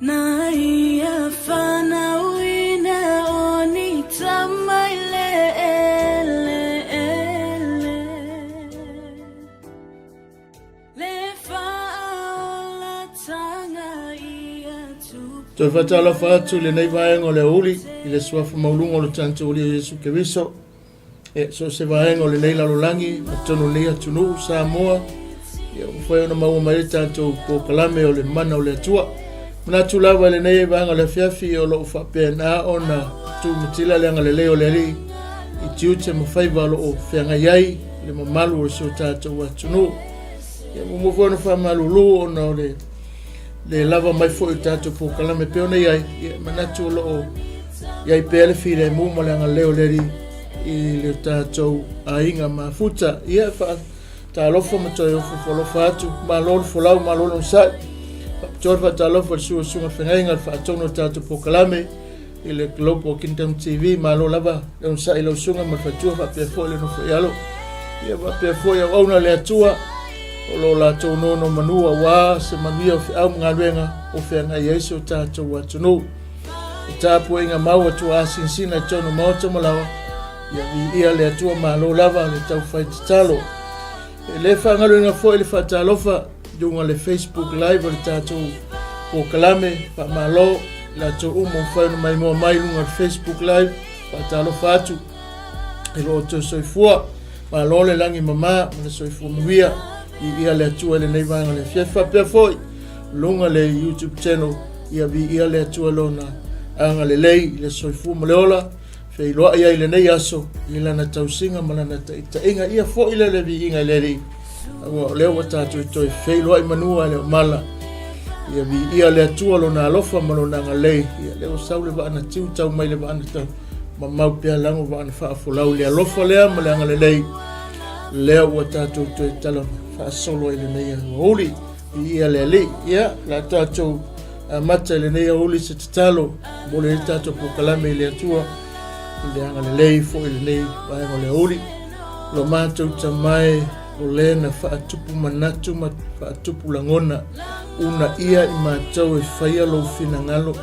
Na ia fanauina o ni tama i le eleele. Le faaolatanga ia tupu. Toe faatalofa atu i lenei vaega o le aoauli i le suafa maualuga o le tatou Alii Iesu Keriso. E, so o se vaega o lenei lalolagi ma totonu o lenei atunuu Samoa, ia ua mafai ona maua mai le tatou polokalame o le mana o le Atua. Manatu lava i lenei vaega o le afiafi o lo o faapena ona tuumatila le agalelei o le Alii i tiute ma faiva o lo o feagai ai le mamalu o si o tatou atunuu. Ia muamua foi ona faamalulu ona o le le lava mai foi o le tatou polokalame e pei ona i ai, ia manatu o lo o i ai pea le filemu ma le agalelei o le Alii i le tatou aiga mafuta. Ia faatalofa ma toe ofo alofa atu, malo le folau, malo le onosai. Faapitoa le faatalofa i le susu o le Susuga Feagaiga, le faatonu o le tatou polokalame i le Global Kingdom TV. Malo lava le onosai i lau susuga ma le faletua faapea foi le nofo i alo. Ia faapea foi auauna a le Atua o lo o latou nonomanu aua se manuia o feau ma galuega o feagai ai si o tatou atunuu. I tapuaiga mau a tuaasinasina i totonu o maota ma laoa, ia viia le Atua malo lava le taufai tatalo. E le faagaloina foi le faatalofa i luga o le Facebook Live o le tatou polokalame, faamalo i latou uma ua mafai ona maimoa mai i luga o le Facebook Live, faatalofa atu i lo outou soifua. Malo le lagi mama ma le soifua manuia. Viia le Atua i lenei vaega o le afiafi. Faapea foi luga le YouTube channel, ia viia le Atua lona agalelei i le soifua ma le ola, feiloai ai i lenei aso i lana tausiga ma lana taitaiga. Ia foi lea le viiga i le Alii, aua o lea ua tatou toe feiloai manua e le o mala. Ia viia le Atua lona alofa ma lona agalelei. Ia lea ua sau le vaa na tiu tau mai le vaa na tau mamau pea lago vaa na faafolau i le alofa lea ma le agalelei lea ua tatou toe tala faasolo ai lenei aoauli. Viia le Alii. Ia, la tatou amata i lenei aoauli se tatalo mo le tatou polokalame i le Atua i le agalelei foi i lenei vaega o le aoauli. Lo matou tamae o le na faatupu manatu ma faatupu lagona, uunaia i matou e faia lou finagalo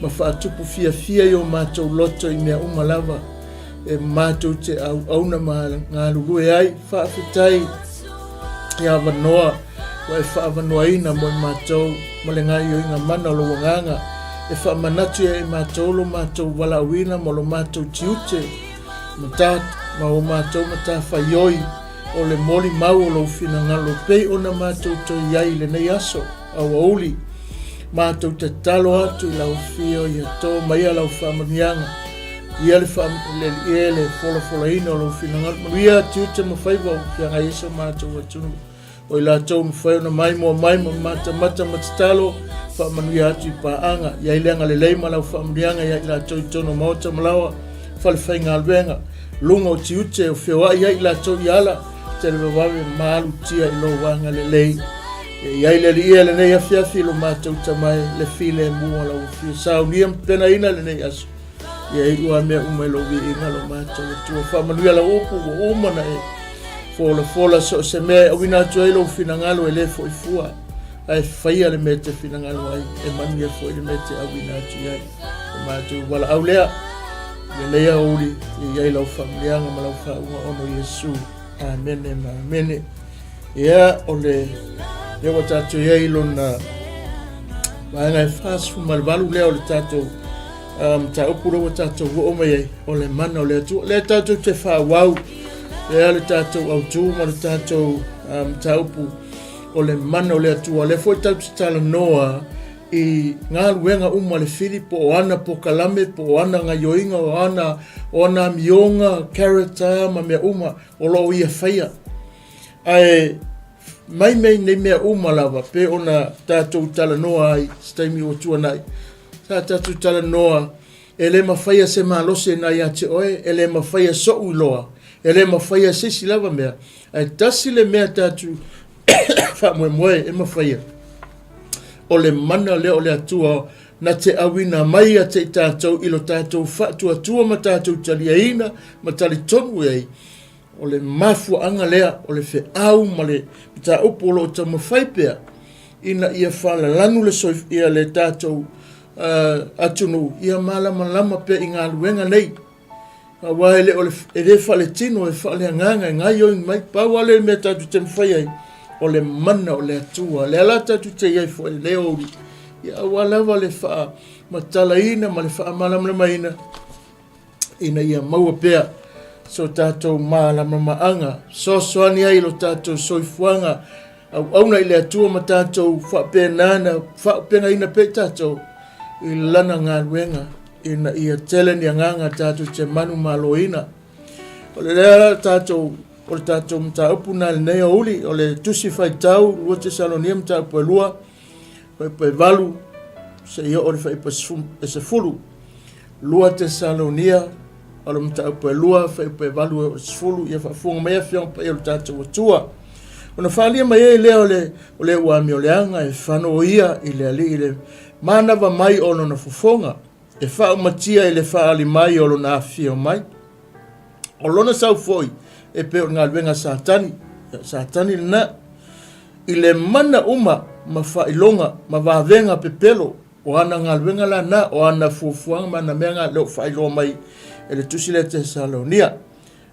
ma faatupu fiafia i o matou loto i mea uma lava e matou te auauna ma galulue ai. Faafetai i avanoa ua e faaavanoaina mo i matou ma le gaoioiga mana o lou Agaga e faamanatu ia i matou lo matou valaauina ma lo matou tiute ma, ma o matou matafaioi o le molimau o lou finagalo pei ona matou toe i ai i lenei aso aoauli. Matou tatalo atu i lau afio ia tō maia lau faamanuiaga ia le, fa, le, ia le folafolaina o lou finagalo. Manuia tiute ma faiva o feagai ai so matou atunuu. O i latou mafai ona maimoa mai ma matamata ma tatalo, faamanuia atu i paaga. I ai le agalelei ma lau faamanuiaga ia i latou i totonu o maota ma laoa, falefaigaluega, luga o tiute o feoai ai i latou i ala, televavave ma alutia i lou agalelei. Ia i ai le Alii e lenei afiafi lo matou tamae le filemu o lau afio saunia ma penaina lenei aso. Ia iu a mea uma i lou viiga lo matou Atua. Faamanuia lau upu ua uma na e folafola so o se mea e auina atu ai lou finagalo e le foi fua, ae faia le mea e te finagalo ai, e manuia foi le mea e te auina atu i ai. O matou valaau lea, lenei aoauli, ia i ai lau faamanuiaga ma lau faauuga ona o Iesu. Amene ma amene. Ia, o le lea ua tatou i ai lona vaega e 48 lea o le tatou mataupu lea ua tatou oo mai ai, o le mana o le Atua. Lea tatou te faaauau lea le tatou autu ma le tatou mataupu o le mana o le Atua. O lea foi tatou te talanoa i galuega uma a le fili, po o ana pokalame, po o ana gaioiga, o ana, o ana amioga, character ma mea uma o lo o ia faia. Ae mai mei nei mea uma lava, pe ona tatou talanoa ai se taimi ua tuanai, sa tatou talanoa e le mafaia se malosi e na ia te oe, e le mafaia so'u iloa, e le mafaia se isi lava mea, ae tasi le mea tatou faamoemoe e mafaia, o le mana lea o le Atua na te auina mai ia te i tatou i lo tatou faatuatua ma tatou taliaina ma talitonu i ai, o le mafuaaga lea o le feau ma le mataupu o lo o taumafai pea. ina ia faalalanu le soif ia le tatou atunuu ia malamalama pea i galuega nei. Aua e le o le, e le faaletino, e faaleagaga, e gaoioi mai. Pau lava lea mea tatou te mafai ai, o le mana o le Atua. Lea la tatou te i ai foi i lenei aoauli, ia aua lava le faamatalaina ma le faamalamalamaina ina ia maua pea so tatou malamalamaaga, fesoasoani ai i lo tatou soifuaga auauna i le Atua ma tatou faapena ona faaaupegaina pea i tatou i lana galuega ina ia tele ni agaga tatou te manumaloina. O le lea tatou o le tatou mataupu na lenei aoauli o le tusi faitau 2 Tesalonia mataupu e 2 fuaiupu e 8 seia oo i le fuaiupu e 10. 2 Tesalonia o le mataupu e 2 fuaiupu e 8 e oo i le 10. Ia faafofoga mai Afioga Paia o le tatou Atua. Ona faaalia mai ai lea o le, o le ua amioleaga e fanoia i le Alii le manava mai o lona fofoga, e faaumatia i le faaali mai o lona afifio mai. O lona sau foi e pei o le galuega a Satani, Satani lena, i le mana uma ma faailoga ma vavega pepelo o ana galuega la na, o ana fuafuaga ma ana mea na leo faailoa mai e le tusi lea Tesalonia.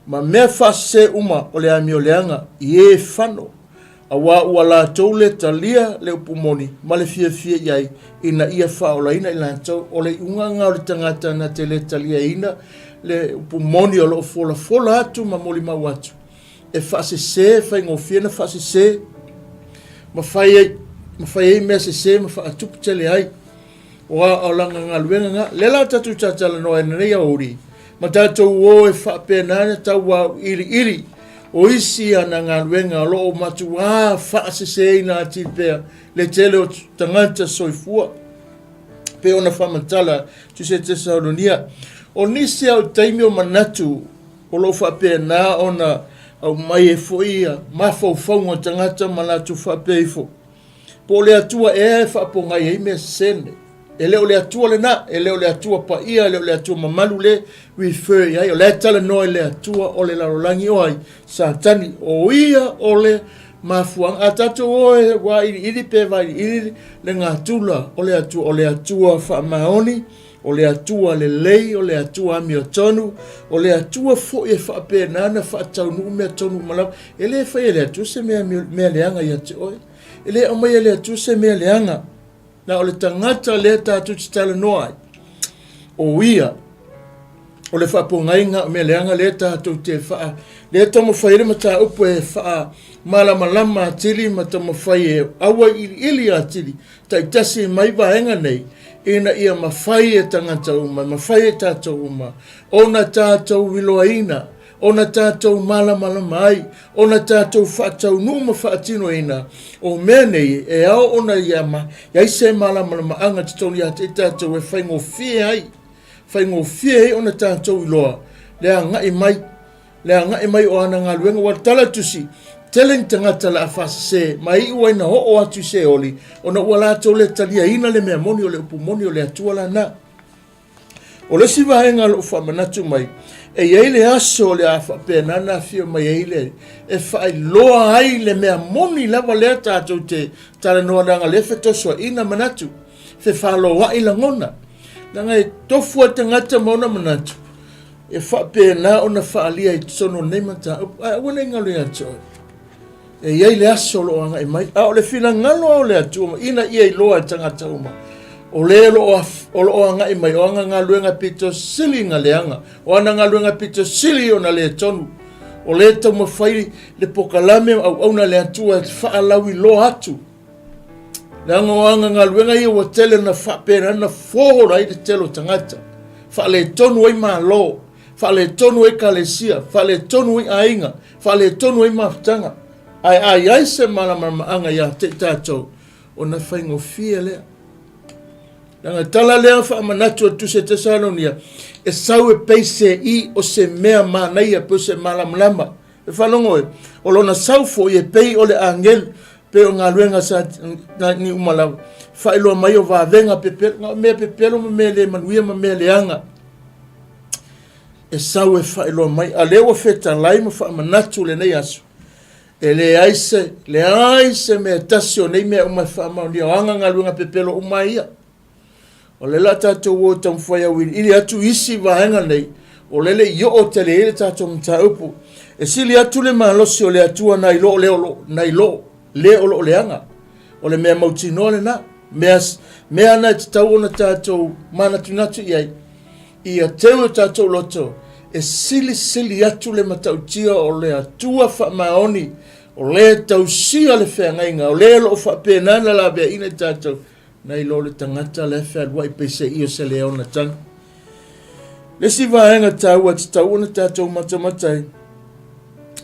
Ma mea faasese uma o le amioleaga i e fano, auā ua latou le talia le upu moni ma le fiafia i ai ina ia faaolaina i latou. O le iuga lena o le tagata na te le taliaina le upu moni o lo o folafola atu ma molimau atu, e faasese, e faigofie ona faasese ma fai ai, ma fai ai mea sese ma faatupu tele ai. O a o lana galuega na. Lea la tatou tatalanoa ai lenei aoauli, ma tatou o e faapena ona tauauiliili o isi ana galuega o lo o matuā faaseseina atili pea le tele o tagata soifua pei ona faamatala Tusi a Tesalonia. O nisi au taimi o manatu o lo o faapena ona aumai ai foi mafaufauga o tagata ma latou faapea ifo, Po o le Atua ea e faapogai ai mea sese nei? E le o le Atua lena, e le o le Atua paia, e le o le Atua mamalu le refer i ai. O la e talanoa i le Atua o le lalolagi o ai? Satani. O ia o le mafuaaga. A tatou o e vailiili pe vailiili le natura o le Atua, o le Atua faamaoni, o le Atua lelei, o le Atua amiotonu, o le Atua foi e faapena ona faataunuu mea tonu uma lava. E le faia e le Atua se mea, mea leaga ia te oe. E le aumaia e le Atua se mea leaga. Na o le tagata lea tatou te talanoa ai, o ia, o le faapogaiga o mea leaga lea tatou te faa, lea taumafai ai le mataupu e faamalamalama atili ma taumafai e auaiiliili atili taitasi mai vaega nei, ina ia mafai e tagata uma, mafai e tatou uma ona tatou iloaina, ona tatou malamalama ai, ona tatou faataunuu ma faatinoina o mea nei e ao ona ia ma i ai se malamalamaaga totonu ia te i tatou e faigofie ai, faigofie ai ona tatou iloa le agai mai, le agai mai o ana galuega. Ua tala tusi, tele ni tagata la faasese ma iu ai na oo atu i Seoli, ona ua latou le taliaina le mea moni o le upu moni o le Atua lana. O le isi vaega o loo faamanatu mai, e i ai le aso o le a faapena ona afio mai ai le e faailoa ai le mea moni lava lea tatou te talanoa leaga lea fetosoaina manatu, fefaloai lagona. Leaga e tofu a tagata ma ona manatu e faapena ona faaalia i totonu o lenei mataupu. Ae aua ne i galo ia te oe, e i ai le aso o lo o agai mai, a o le finagalo o le Atua ina ia iloa e tagata uma, o le o lo o agai mai, o ana galuega pito sili na leaga, o ana galuega pito sili ona le tonu, o le taumafai le pokalame o auauna le Atua e faalauiloa atu. Leaga o ana galuega ia ua tele na faapena na fola ai le tele o tagata, faaletonu ai Malo, faaletonu ai Ekalesia, faaletonu ai aiga, faaletonu ai mafutaga. Ae a i ai se malamalamaaga ia te i tatou, ona faigofie lea. Leaga tala lea faamanatu a Tusi a Tesalonia, e sau e pei se i o se mea manaia, pei o se malamalama. E faalogo e, o lona sau foi e pei o le agelu, pei o galuega sa ni uma lava. Faailoa mai o vavega pepelo, na o mea pepelo ma mea le manuia ma mea leaga. E sau e faailoa mai, a lea ua fetalai ma faamanatu lenei aso. E leai se, leai se mea tasi o nei mea uma e faamaonia, o aga galuega pepelo uma ia. O le la tatou o taumafai auiliili atu isi vaega nei, o lele i oo tele ai le tatou mataupu. E sili atu le malosi o le Atua nai lo le o nai lo le o loo leaga. O le mea mautinoa lena. Mea, mea ana e tatau ona tatou manatunatu i ai, ia teu e tatou loto, e silisili atu le matautia o le Atua faamaoni, o le tausia le feagaiga, o le o loo faapena na laveaiina i tatou, nai lo le tagata la e fealuai peiseai o se leona tagi. Le isi vaega taua e tatau ona tatou matamata ai,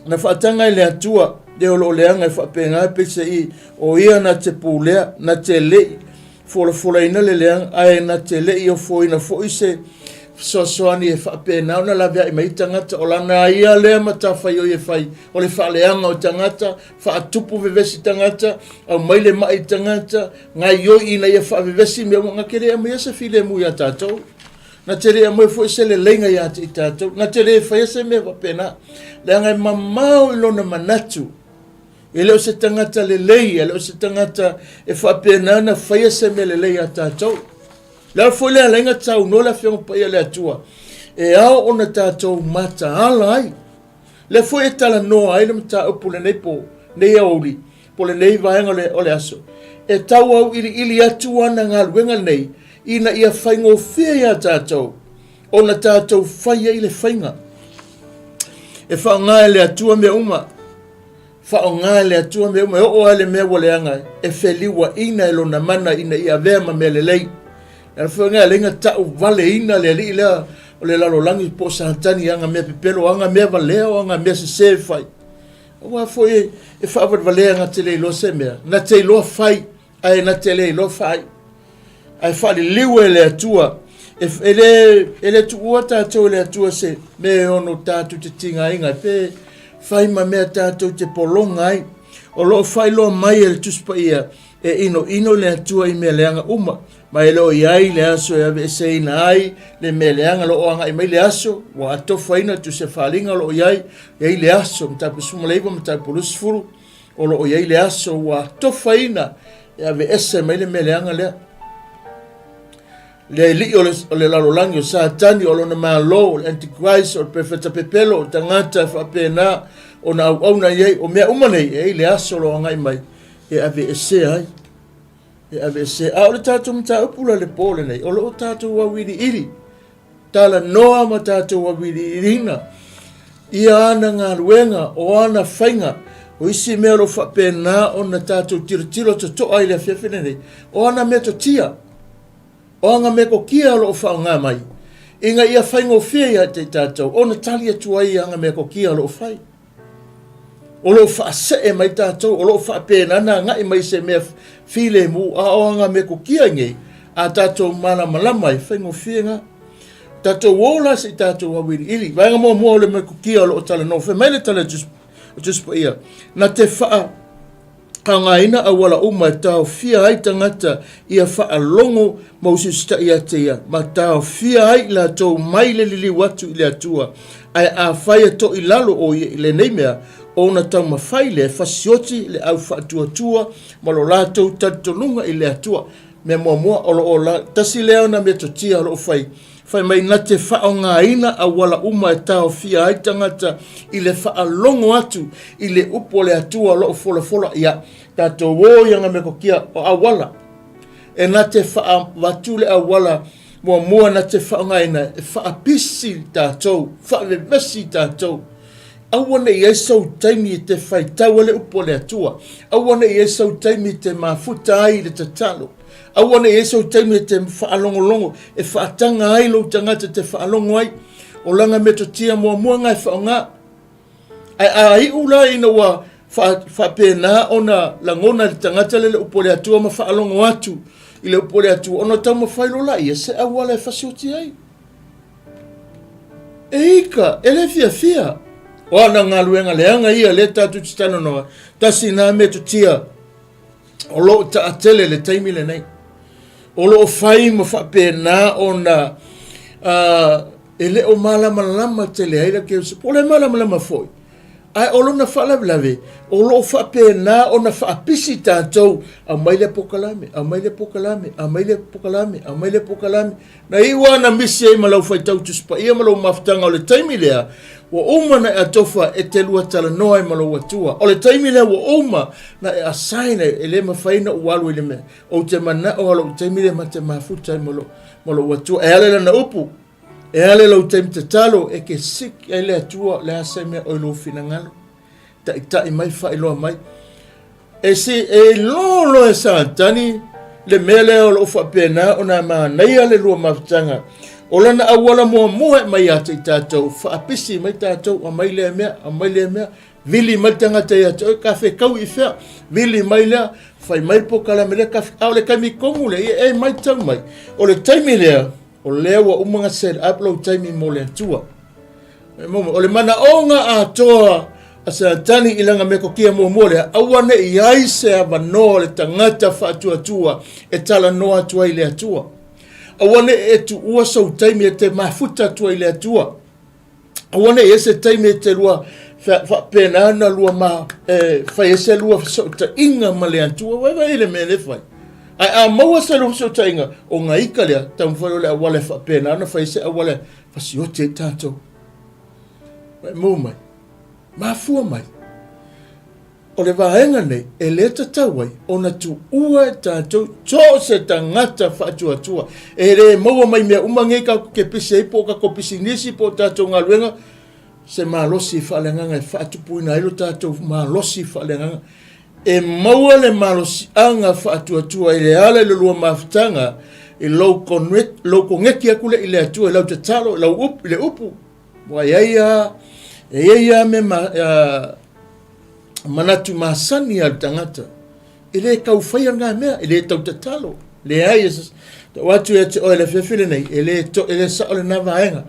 na faataga e le Atua le o loo leaga e faapena peiseai o ia na te pulea, na te lei folafolaina le leaga, ae na te lei ofoina foi se fesoasoani e faapena ona laveai mai tagata. O lana ia lea matafaioi e fai, o le faaleaga o tagata, faatupu vevesi tagata, aumai le mai tagata, gaioi ina ia faavevesi mea uma, na te le aumaia se filemu iā tatou. Na te le aumaia foi se leleiga iā te i tatou. Na te le faia se mea faapena. Leaga e mamao i lona manatu. E le o se tagata lelei, e le o se tagata e faapena ona faia se mea lelei iā tatou. Le ala foi lea ala ai ona saunoa le Afioga Paia a le Atua, e ao ona tatou mataala ai. Lea foi e talanoa ai le mataupu lenei po, nei aoauli, po lenei vaega o le, o le aso. E tau auiliili atu ana galuega nei, ina ia faigofie iā tatou, ona tatou fai ai le faiga. E faaaoga e le Atua mea uma. Faaaoga e le Atua mea uma, e oo lava i le mea ua leaga, e feliuaina e Lona mana ina ia avea ma mea lelei. E ala foi lena e ala ai ona tauvaleina le alii lea o le lalolagi po o Satani i ana mea pepelo, o ana mea valea, o ana mea sese e fai. Aua foi e faavalevalea na te le iloa se mea, na te iloa fai, ae na te le iloa faai. Ae faaliliu e le Atua, e, e, le, e le tuua tatou e le Atua se mea e ono tatou te tigaina, pe fai ma mea tatou te pologa ai. O loo faailoa mai e le Tusi Paia, e inoino le Atua i mea leaga uma, ma e le o i ai le aso e aveeseina ai le mea leaga. Lo o agai mai le aso ua atofaina le Tusi a Faaaliga o lo o i ai, e i ai le aso, Mataupu 19, Mataupu 20, o lo o i ai le aso ua atofaina e aveese mai le mea leaga lea. Le alii o le, o le lalolagi, o Satani, o lona malo, o le Antichrist, o le perofeta pepelo, o le tagata e faapena ona auauna i ai, o mea uma nei, e i ai le aso o lo o agai mai e aveesea ai. E aveesea. A o le tatou mataupu la le po lenei, o lo o tatou auiliili talanoa ma tatou auiliiliina ia ana galuega, o ana faiga, o isi mea o lo o faapena ona tatou tilotilo totoa i le afiafi lenei, o ana metotia, o ana metotia o lo o faaaoga mai, ina ia faigofie ia te i tatou ona tali atu ai i ana metotia o lo o fai. O lo o faasee mai tatou, o lo o faapena ona agai mai se mea filemu, a o aga metotia nei, a tatou malamalama ai, faigofie na. Tatou o la se i tatou auiliili. Vaega muamua o le metotia o lo o talanoa, fai mai le tala a Tusi Paia, na te wha Hangaina auala uma e taofia ai tagata ia faalogo ma usiusitaʻi ia te ia, ma taofia ai i latou mai le liliu atu i le Atua. Ae afai e toʻi lalo o ia i lenei mea, ona taumafai lea e fasioti le au faatuatua ma lo latou talitonuga i le Atua. Mea muamua, o lo o la, tasi lea ona metotia o lo o fai, Fai mai na te faaaogaina auala uma e taofia ai tagata i le faalogo atu i le upu a le Atua o lo o folafola ia tatou o i ana metotia o auala. E na te faavatu le auala muamua na te faaaogaina e faapisi tatou, faavevesi tatou. Aua ne i ai sou taimi e te faitau ai le upu a le Atua. Aua ne i ai sou taimi e te mafuta ai i le tatalo. Aua ne i ai sou taimi e te faalogologo, e faataga ai lou tagata e te faalogo ai. O lana metotia muamua na e faaaoga. Ae a iu la ina ua faapena ona lagona e le tagata lea le upu a le Atua ma faalogo atu i le upu a le Atua, ona taumafai loa laia se auala e fasioti ai. E ika, e le fiafia. O ana galuega leaga ia lea tatou te talanoa, tasi na metotia o lo o taatele i le taimi lenei. O lo o fai ma faapena ona e le o malamalama tele ai le Keriso. Po o le malamalama foi. Ae o lona faalavelave, o lo o faapena ona faapisi tatou, aumai lea polokalame, aumai lea polokalame, aumai lea polokalame, aumai lea polokalame. Na iu lava na misi ai ma lau faitau Tusi Paia ma lou mafutaga o le taimi lea, ua uma na e atofa e te lua talanoa ai ma lou Atua. O le taimi lea ua uma na e assign ai, e le mafai na ou alu i le mea. Ou te manao a lou taimi lea ma te mafuta ai ma lou, ma lou Atua. E ala i lana upu, E ala i lou taimi tatalo e ke siki ai le Atua le a se mea o i lou finagalo. Taitai mai, faailoa mai. E si e iloa loa e Satani le mea lea o loo faapena ona manaia le lua mafutaga. O lana auala muamua e mai ia te i tatou, faapisi mai tatou, aumai lea mea, aumai lea mea, vili mai le tagata ia te oe, ka fekau i fea, vili mai lea, fai mai le polokalame lea, ka, a o le taimi tonu lea, ia e matau mai, o le taimi lea, O lea ua uma ona set up lou taimi mo le Atua. O le manaoga atoa a Satani i lana metotia muamua lea, aua ne i ai se avanoa o le tagata faatuatua e talanoa atu ai i le Atua. Aua ne i e tuua sou taimi e te mafuta atu ai i le Atua. Aua ne i ai se taimi e te lua faapena ona lua ma e fai ai se lua fesootaiga ma le Atua. Vaivai le mea lea fai. Ae a maua se lua fesootaiga, o nga ika lea, taumafai loa le auala e faapena ona fai se auala e fasioti ai tatou. Mai mau mai, mafua mai. O le vaega nei, e le tatau ai ona tuua e tatou so o se tagata faatuatua. E le maua mai mea uma nei tatou te pisi ai po o tatou pisinisi po o tatou galuega, se malosi faaleagaga e faatupuina ai lo tatou malosi faaleagaga. E maua le malosiaga faatuatua i le ala i le lua mafutaga i lou koneti atu lea i le Atua i lau tatalo, i lau upu, i le upu. Ua i ai lava, e i ai lava mea ma, manatu masani a le tagata, e le tau faia lena mea, e le tau tatalo. Leai, e tau atu ia te oe le afiafi lenei, e le, to, e le sao lena vaega.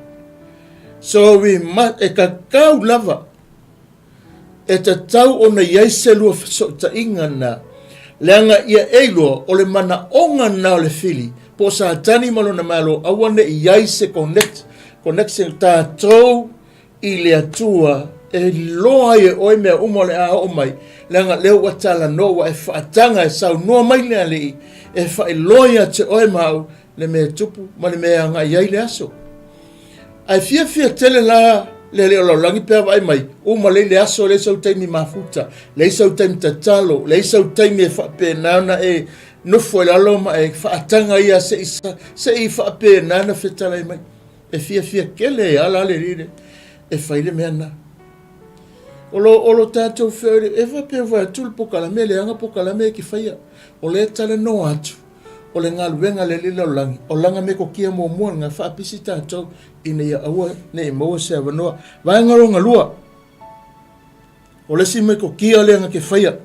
So we must, e tatau lava, e tatau ona i ai se lua fesootaiga na, leaga ia e iloa o le manaoga na o le fili, po o Satani ma lona malo, aua ne i ai se connect, connection tatou i le Atua e iloa ai e oe mea uma o le a oo mai, leaga lea ua talanoa, ua e faataga e saunoa mai le Alii e faailoa ia te oe ma au le mea e tupu ma le mea e agai ai le aso. Ae fiafia tele la le Alii o lalolagi pe a vaai mai, uma lei le aso, leai sau taimi mafuta, leai sau taimi tatalo, leai sau taimi e faapena ona e nofo i lalo ma e faataga ia se i, se i faapena ona fetalai mai. E fiafia tele ai lava la le alii lea e fai le mea lena. O lo, o lo tatou feoai, e faapea foi atu le pokalame, leaga pokalame e ke faia. O lea e talanoa atu, o le galuega a le Alii lalolagi, o lana metotia muamua lena, faapisi tatou ina ia aua ne i maua se avanoa. Vaega lona lua, o le isi metotia lea na te faia,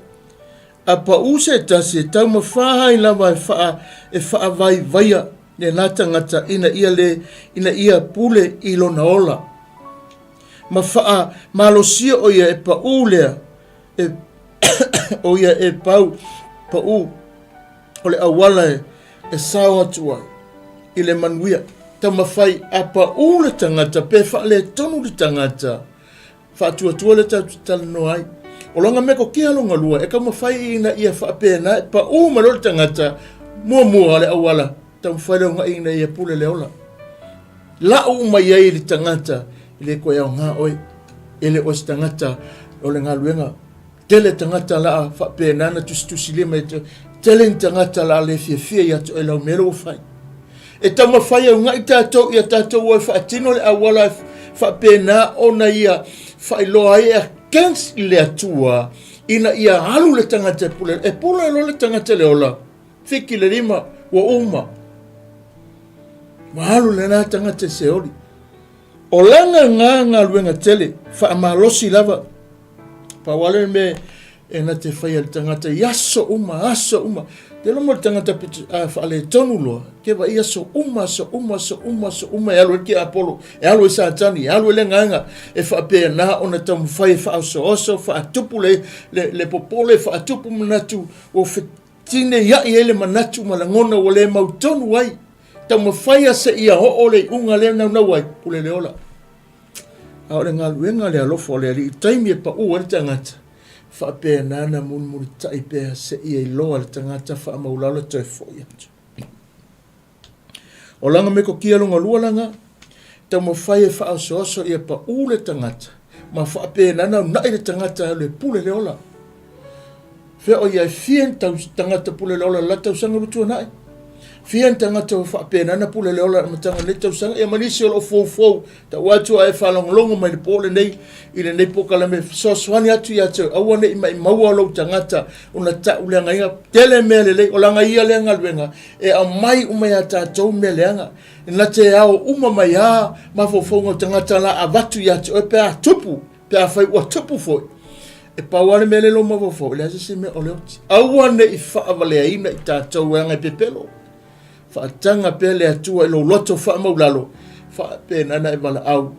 A pau se tasi e taumafā ai lava e faa, e faavaivaia lena tagata ina ia le, ina ia pule i lona ola. Ma faa malosia o ia e paʻū lea, e, o ia e pau, paʻū, o le auala e, e sao atu ai i le manuia. Taumafai a paʻū le tagata pe faaletonu le tagata, Faatuatua lea tatou te talanoa ai. O lona metotia lona lua, e taumafai ina ia faapena e paʻū mai loa le tagata muamua o le auala, taumafai lea unaʻi ina ia pule le ola. Lau uma i ai le tagata, e le toe aoga oe, e le o se tagata o le galuega. Tele tagata la a faapena na tusitusilima i te, tele ni tagata la a le fiafia ia te oe lau mea lea ua fai. E taumafai e unaʻi tatou ia tatou o e faatino le auala e faapena ona ia faailoa ai e against i le Atua ina ia alu le tagata e pule. E pule loa le tagata i le ola, fiki le lima, ua uma. Ua alu lena tagata i Seoli. O lana nga galuega tele, faamalosi lava. Pau lava le mea e na te faia le tagata i aso uma, aso uma. Te lomo le tagata faaletonu loa, ke vaai aso uma, aso uma, aso uma, aso uma, e alu ai ke Apolo, e alu ai Satani, e alu ai le agaga, e faapena ona taumafai e faaosooso, faatupu le, le, le popole, faatupu manatu, ua fetineiai ai le manatu ma lagona ua le mautonu ai. Taumafai a seia oo le iuga lea naunau ai, pule le ola. A o le galuega le alofa o le Alii, i taimi e pau ai le tagata, faapena ona mulimulitai pea seia iloa le tagata faamaulalo e toe foi atu. O lana metotia lona lua lana, taumafai e faaosooso ia pau le tagata ma faapena ona uunai le tagata e le pule le ola. Fea o ia e fia ni tagata pule le ola la tausaga ua tuanai. Fia ni tagata ua faapena ona pule le ola amataga lenei tausaga. Ia ma nisi o lo o foufou tau atu a e faalogologo mai le po lenei i lenei polokalame fesoasoani atu ia te oe, aua ne i maimaua lou tagata ona tauleagaina tele mea lelei. O lana ia lea galuega e aumai uma ia tatou mea leaga na te ao uma mai a mafaufauga o tagata la avatu ia te oe pe a tupu, pe a fai ua tupu foi. E pau lava le mea lea i lou mafaufau, e leai se isi mea o le oti. Aua ne i faavaleaina i tatou e aga e pepelo. Faataga pea le Atua i lou loto faamaulalo, faapena ona e valaau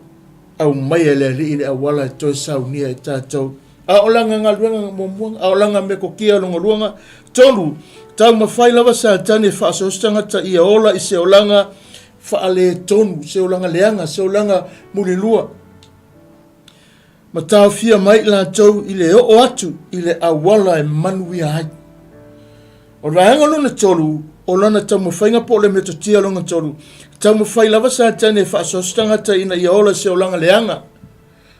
aumai e le Alii le auala e toe saunia e tatou. A o lana galuega muamua, a o lana metotia lona luaga, tolu, taumafai lava Satani e faasoaso tagata ia ola i se olaga faaletonu, se olaga leaga, se olaga mulilua. Ma taofia mai i latou i le oo atu i le auala e manuia ai. O le vaega lona tolu, o lana taumafaiga po o le metotia lona tolu, taumafai lava Satani e faasoaso tagata ina ia ola i se olaga leaga,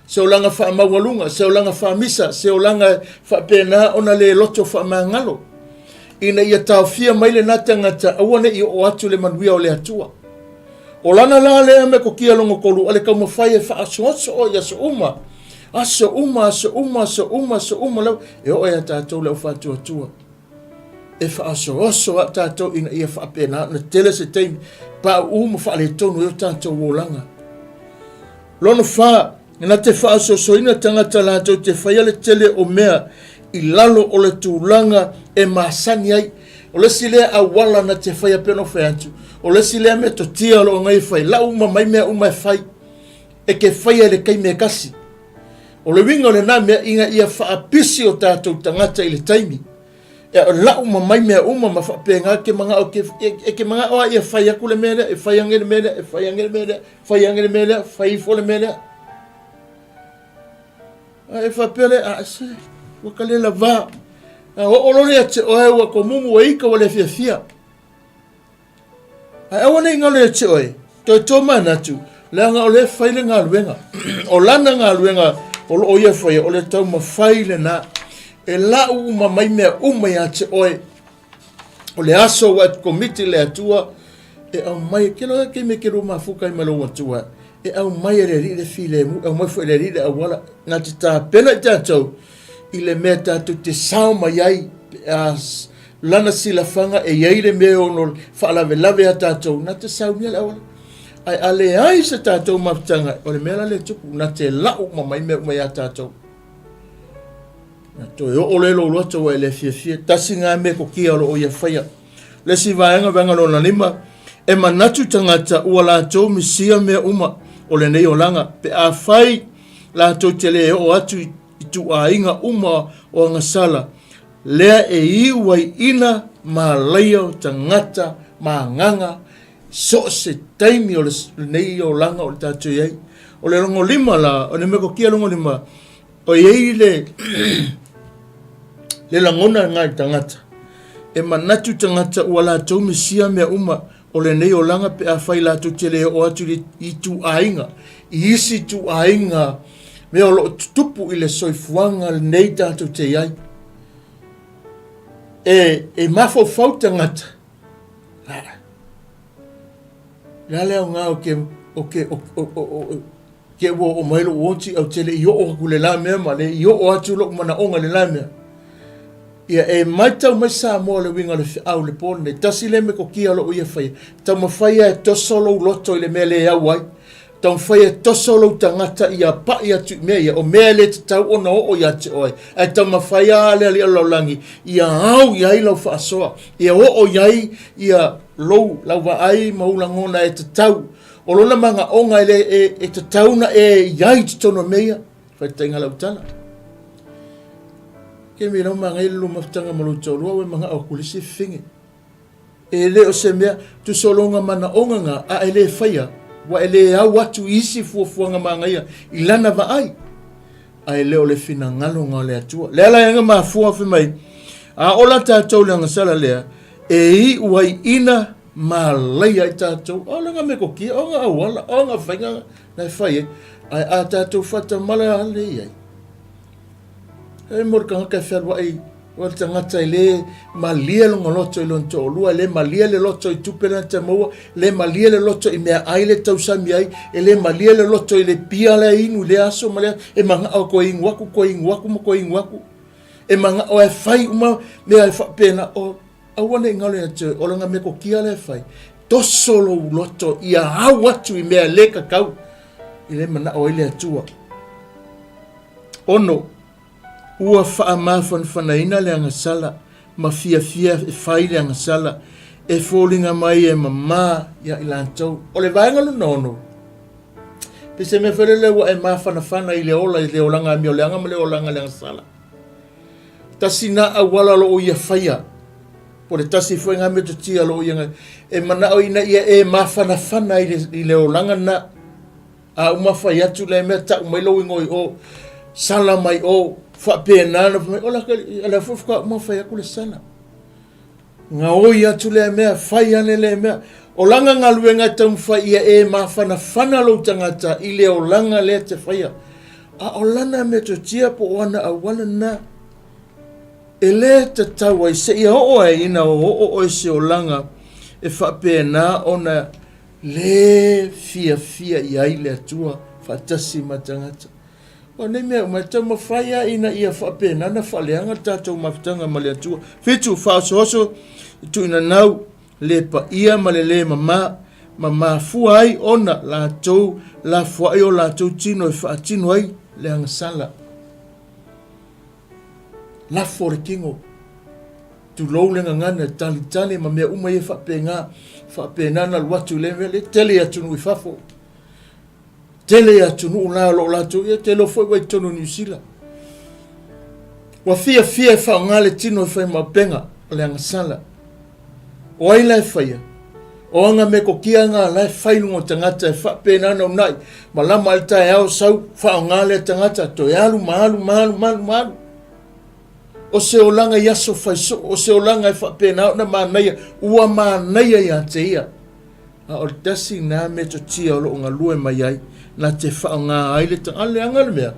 se olaga faamaualuga, se olaga faamisa, se olaga faapena ona le loto faamagalo, ina ia taofia mai lena tagata aua ne i oo atu le manuia o le Atua. O lana la lea metotia lona tolu, o le taumafai e faasoaso i aso uma, aso uma, aso uma, aso uma, aso uma lava, e oo ia tatou le aufaatuatua. E faaosooso a tatou ina ia faapena ona tele se taimi pauu ma faaletonu ai o tatou olaga. Lona fa, na te faaosoosoina tagata latou te faia le tele o mea i lalo o le tulaga e masani ai. O le isi lea auala na te faia pei ona ou fai atu, o le isi lea metotia o lo o nai e fai, lau uma mai mea uma e fai, e te faia i le taimi e tasi. O le uiga o lena mea ina ia faapisi o tatou tagata i le taimi. E lau ma mai mea uma ma faapena ke manao ke, e, ke manao a ia fai aku le mea lea, e fai ange le mea lea, e fai ange le mea lea, fai ange le mea lea, fai ifo le mea lea. A e faapea le, a se, ua ka le lava. A oo loa ia te oe ua komumu ua ika ua le fiafia. Ae aua ne i galo ia te oe, toe tomanatu, leaga o lea e fai le galuega. O lana galuega o lo o ia faia, o le taumafai lena. E lau uma mai mea uma ia te oe. O le aso ua e komiti le Atua, e aumai, ke loa ke me ke lua mafuka ai ma lou Atua, e aumai e le Alii le filemu, e aumai foi e le Alii le auala, na te tapena i tatou, i le mea tatou te sao mai ai, pe a lana silafaga e i ai le mea e ono faalavelave a tatou, na te saunia le auala. Ae a leai se tatou mafutaga, o le mea la lea e tupu, na te lau uma mai mea uma iā tatou. Na toe oo lea i lou loto ua e le fiafia. Tasi lena metotia o lo o ia faia. Le isi vaega, vaega lona lima, e manatu tagata ua latou misia mea uma o lenei olaga, pe afai latou te le oo atu i ituaiga uma o agasala, lea e iu ai ina malaia o tagata ma agaga so o se taimi o lenei olaga o le tatou i ai. O le logolima la, o le metotia logolima, o i ai le, le lagona lena i tagata, e manatu tagata ua latou misia mea uma o lenei olaga pe afai latou te le oo atu i ituaiga, i isi ituaiga mea o lo o tutupu i le soifuaga lenei tatou te i ai. E, e mafaufau tagata, a, le a le aoga o ke, o ke, o, o, o, o, ke ua oo mai lou oti, ou te le i oo atu le la mea ma le i oo atu lou manaoga i le la mea. Ia, e matau mai Samoa le uiga o le feau i le po lenei. Tasi lea metotia o lo o ia faia. Taumafai lava e toso lou loto i le mea le au ai. Taumafai e toso lou tagata ia pai atu i mea ia, o mea e le tatau ona oo ia te oe. Ae taumafai lava le Alii o le lalolagi ia au i ai lau faasoa, ia oo i ai ia lou, lau vaai ma ou lagona e tatau. O lona manaoga e, le, e, e tatau ona e i ai i totonu o mea ia. Faitaiga lau tala. Ke me lau mangai le mafutaga ma lou toalua ua e manao atu le isi fefege. E le o se mea, tusologa manaoga na, a e le faia. Ua e le au atu i isi fuafuaga magaia i lana vaai, ae le o le finagaloga o le Atua. Le ala e mafua fai mai, a ola tatou le agasala lea, e iu ai ina malaia ai tatou. O laga metotia, o aga auala, o aga faiga na e fai ai, ae a tatou faatamala le i ai. E mo le tagata e fealuai, o le tagata e le malie lona loto i lona toalua, e le malie le loto i tupe lena te maua, e le malie le loto i meaai le tausami ai, e le malie le loto i le pia lea inu i lea aso ma lea, e manao toe inu aku, toe inu aku ma toe inu aku. E manao e fai uma mea e faapena, o aua ne i galo ia te oe, o lana metotia lea e fai, toso lou loto ia au atu i mea e le tatau, i le manao ai le Atua. 6, Ua faamafanafanaina le agasala ma fiafia e fai le agasala, e foliga mai e mamā iā i latou. O le vaega lona ono, pe se mea foi lele ua e mafanafana i le ola i le olaga amioleaga ma le olaga le agasala. Tasi na auala o lo o ia faia, po le tasi foi ngā metotia o lo o ia e manao ina ia e mafanafana i le olaga na. A uma fai atu lea mea, tau mai lou igoa i o, sala mai o, faapena ona fai mai, ola ka, a lea foi faatoa uma fai atu le sala. Gaoi atu lea mea, fai ane lea mea. O lana galuega e taumafai ia e mafanafana lou tagata i le olaga lea te faia. A o lana metotia po o ana auala na, e le tatau ai seia oo ai ina oo oe se olaga e faapena ona Le fiafia i ai le Atua faatasi ma tagata. O nei mea uma e taumafai lava ina ia faapena ona faaleaga le tatou mafutaga ma le Atua. 7, Faaosooso i tuuinanau le paia ma le lē mamā, ma mafua ai ona latou lafoai o latou tino e faatino ai le agasala. Lafo le tino. Tulou le gagana, talitali ma mea uma ia faapena, faapena ona alu atu i lea mea, le tele i atunuu i fafo. Tele i atunuu la o lo o latou, ia te iloa foi ua i totonu o Niu Sila. Ua fiafia e faaaoga le tino e fai ma upega o le agasala. O ai la e faia? O aga metotia nga la e fai luga o tagata e faapena ona unai, malama ai le taeao sau faaaoga lea tagata, toe alu ma alu ma alu ma alu ma alu. O se olaga i aso fai soo, o se olaga e faapena ona manaia, ua manaia ia te ia. A o le tasi na metotia o lo o galue mai ai, na te faaaoga ai le tagata. A leaga le mea,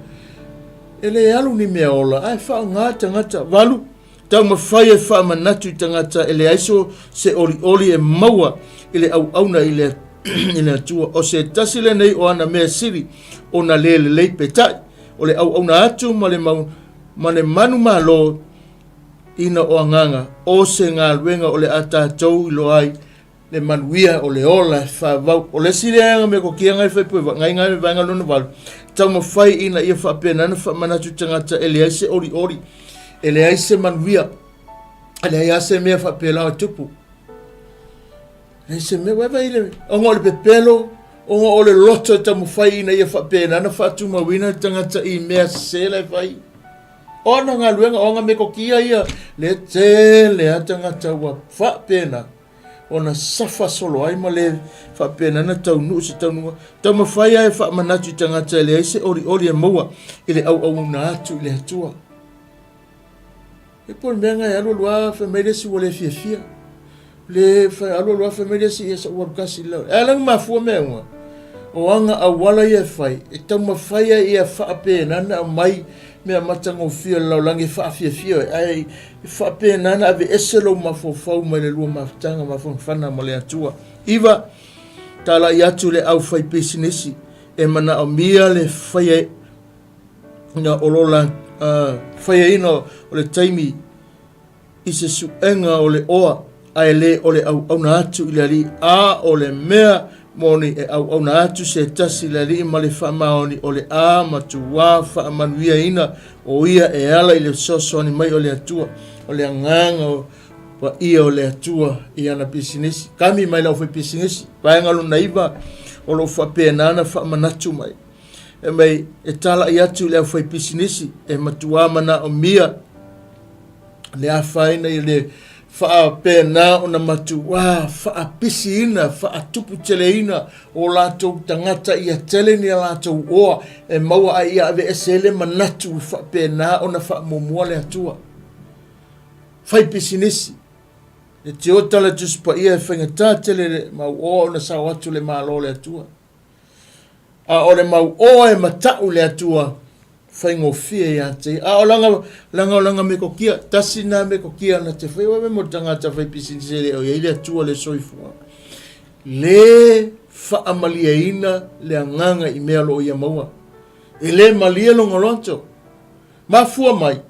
e le alu ni mea ola, ae faaaoga tagata. 8, Taumafai e faamanatu i tagata e leai so se olioli e maua i le auauna i le, i le Atua. O se tasi lenei o ana mea sili ona le lelei peitai, o le auauna atu ma le mau, ma le manumalo ina o agaga, o se galuega o le a tatou iloa ai le manuia o le ola e faavau. O le isi lea metotia e fai pue ngai ngai vaega lona valu, taumafai ina ia faapena ona faamanatu i tagata e leai se olioli, e leai se manuia, e leai lava se mea faapela o tupu. Leai se mea, ua vaai le, ona o le pepelo, ona o le loto e taumafai ina ia faapena ona faatumauina le tagata i mea sese la e fai. O ana galuega, o ana metotia ia, le tele a tagata ua faapena ona safa solo ai ma le faapena ona taunuu se taunuuga. Taumafai lava e faamanatu i tagata e leai se olioli e maua i le auauuna atu i le Atua. E po o le mea lena e alu alu lava fai mai le isi ua le fiafia. Le fai alu alu lava fai mai le isi ia sa ua alu kasi le. E ala ona mafua mea uma. O aga auala ia e fai, e taumafai ai ia faapena ona aumai mea matagofie o le lalolagi e faafiafia oe, ae e faapena ona aveese lou mafaufau mai le lua mafutaga mafanafana ma le Atua. 9, Talai atu le aufaipisinisi e manaomia le faiaina o lo la, faiaina o le taimi i se suega o le oa, ae le o le auauna atu i le Alii, a o le mea moni e auauna atu se tasi i le Alii ma le faamaoni o le a matuā faamanuiaina o ia e ala i le fesoasoani mai o le Atua, o le agaga o paia o le Atua i ana pisinisi. Kami mai le aufaipisinisi, vaega lona 9, o lo o faapena ona faamanatu mai. E mai e talai atu i le aufaipisinisi e matuā manaomia le afaina i le Faapena ona matuā faapisiina, faatuputeleina o latou tagata ia tele ni a latou oa e maua ai ia aveese ai le manatu e faapena ona faamuamua le Atua. Fai pisinisi. E tiota le Tusi Paia e faigata tele le mau oa ona sao atu le Malo o le Atua. A o le mau oa e mata'u le Atua, faigofie ia te ia. A o langa, langa o langa metotia, tasi na metotia na te fai, ua mo le tagata fai pisinisi e le o i ai le Atua le soifua. Le faamalieina le agaga i mea o lo o ia maua. E le malie lona loto. Mafua mai,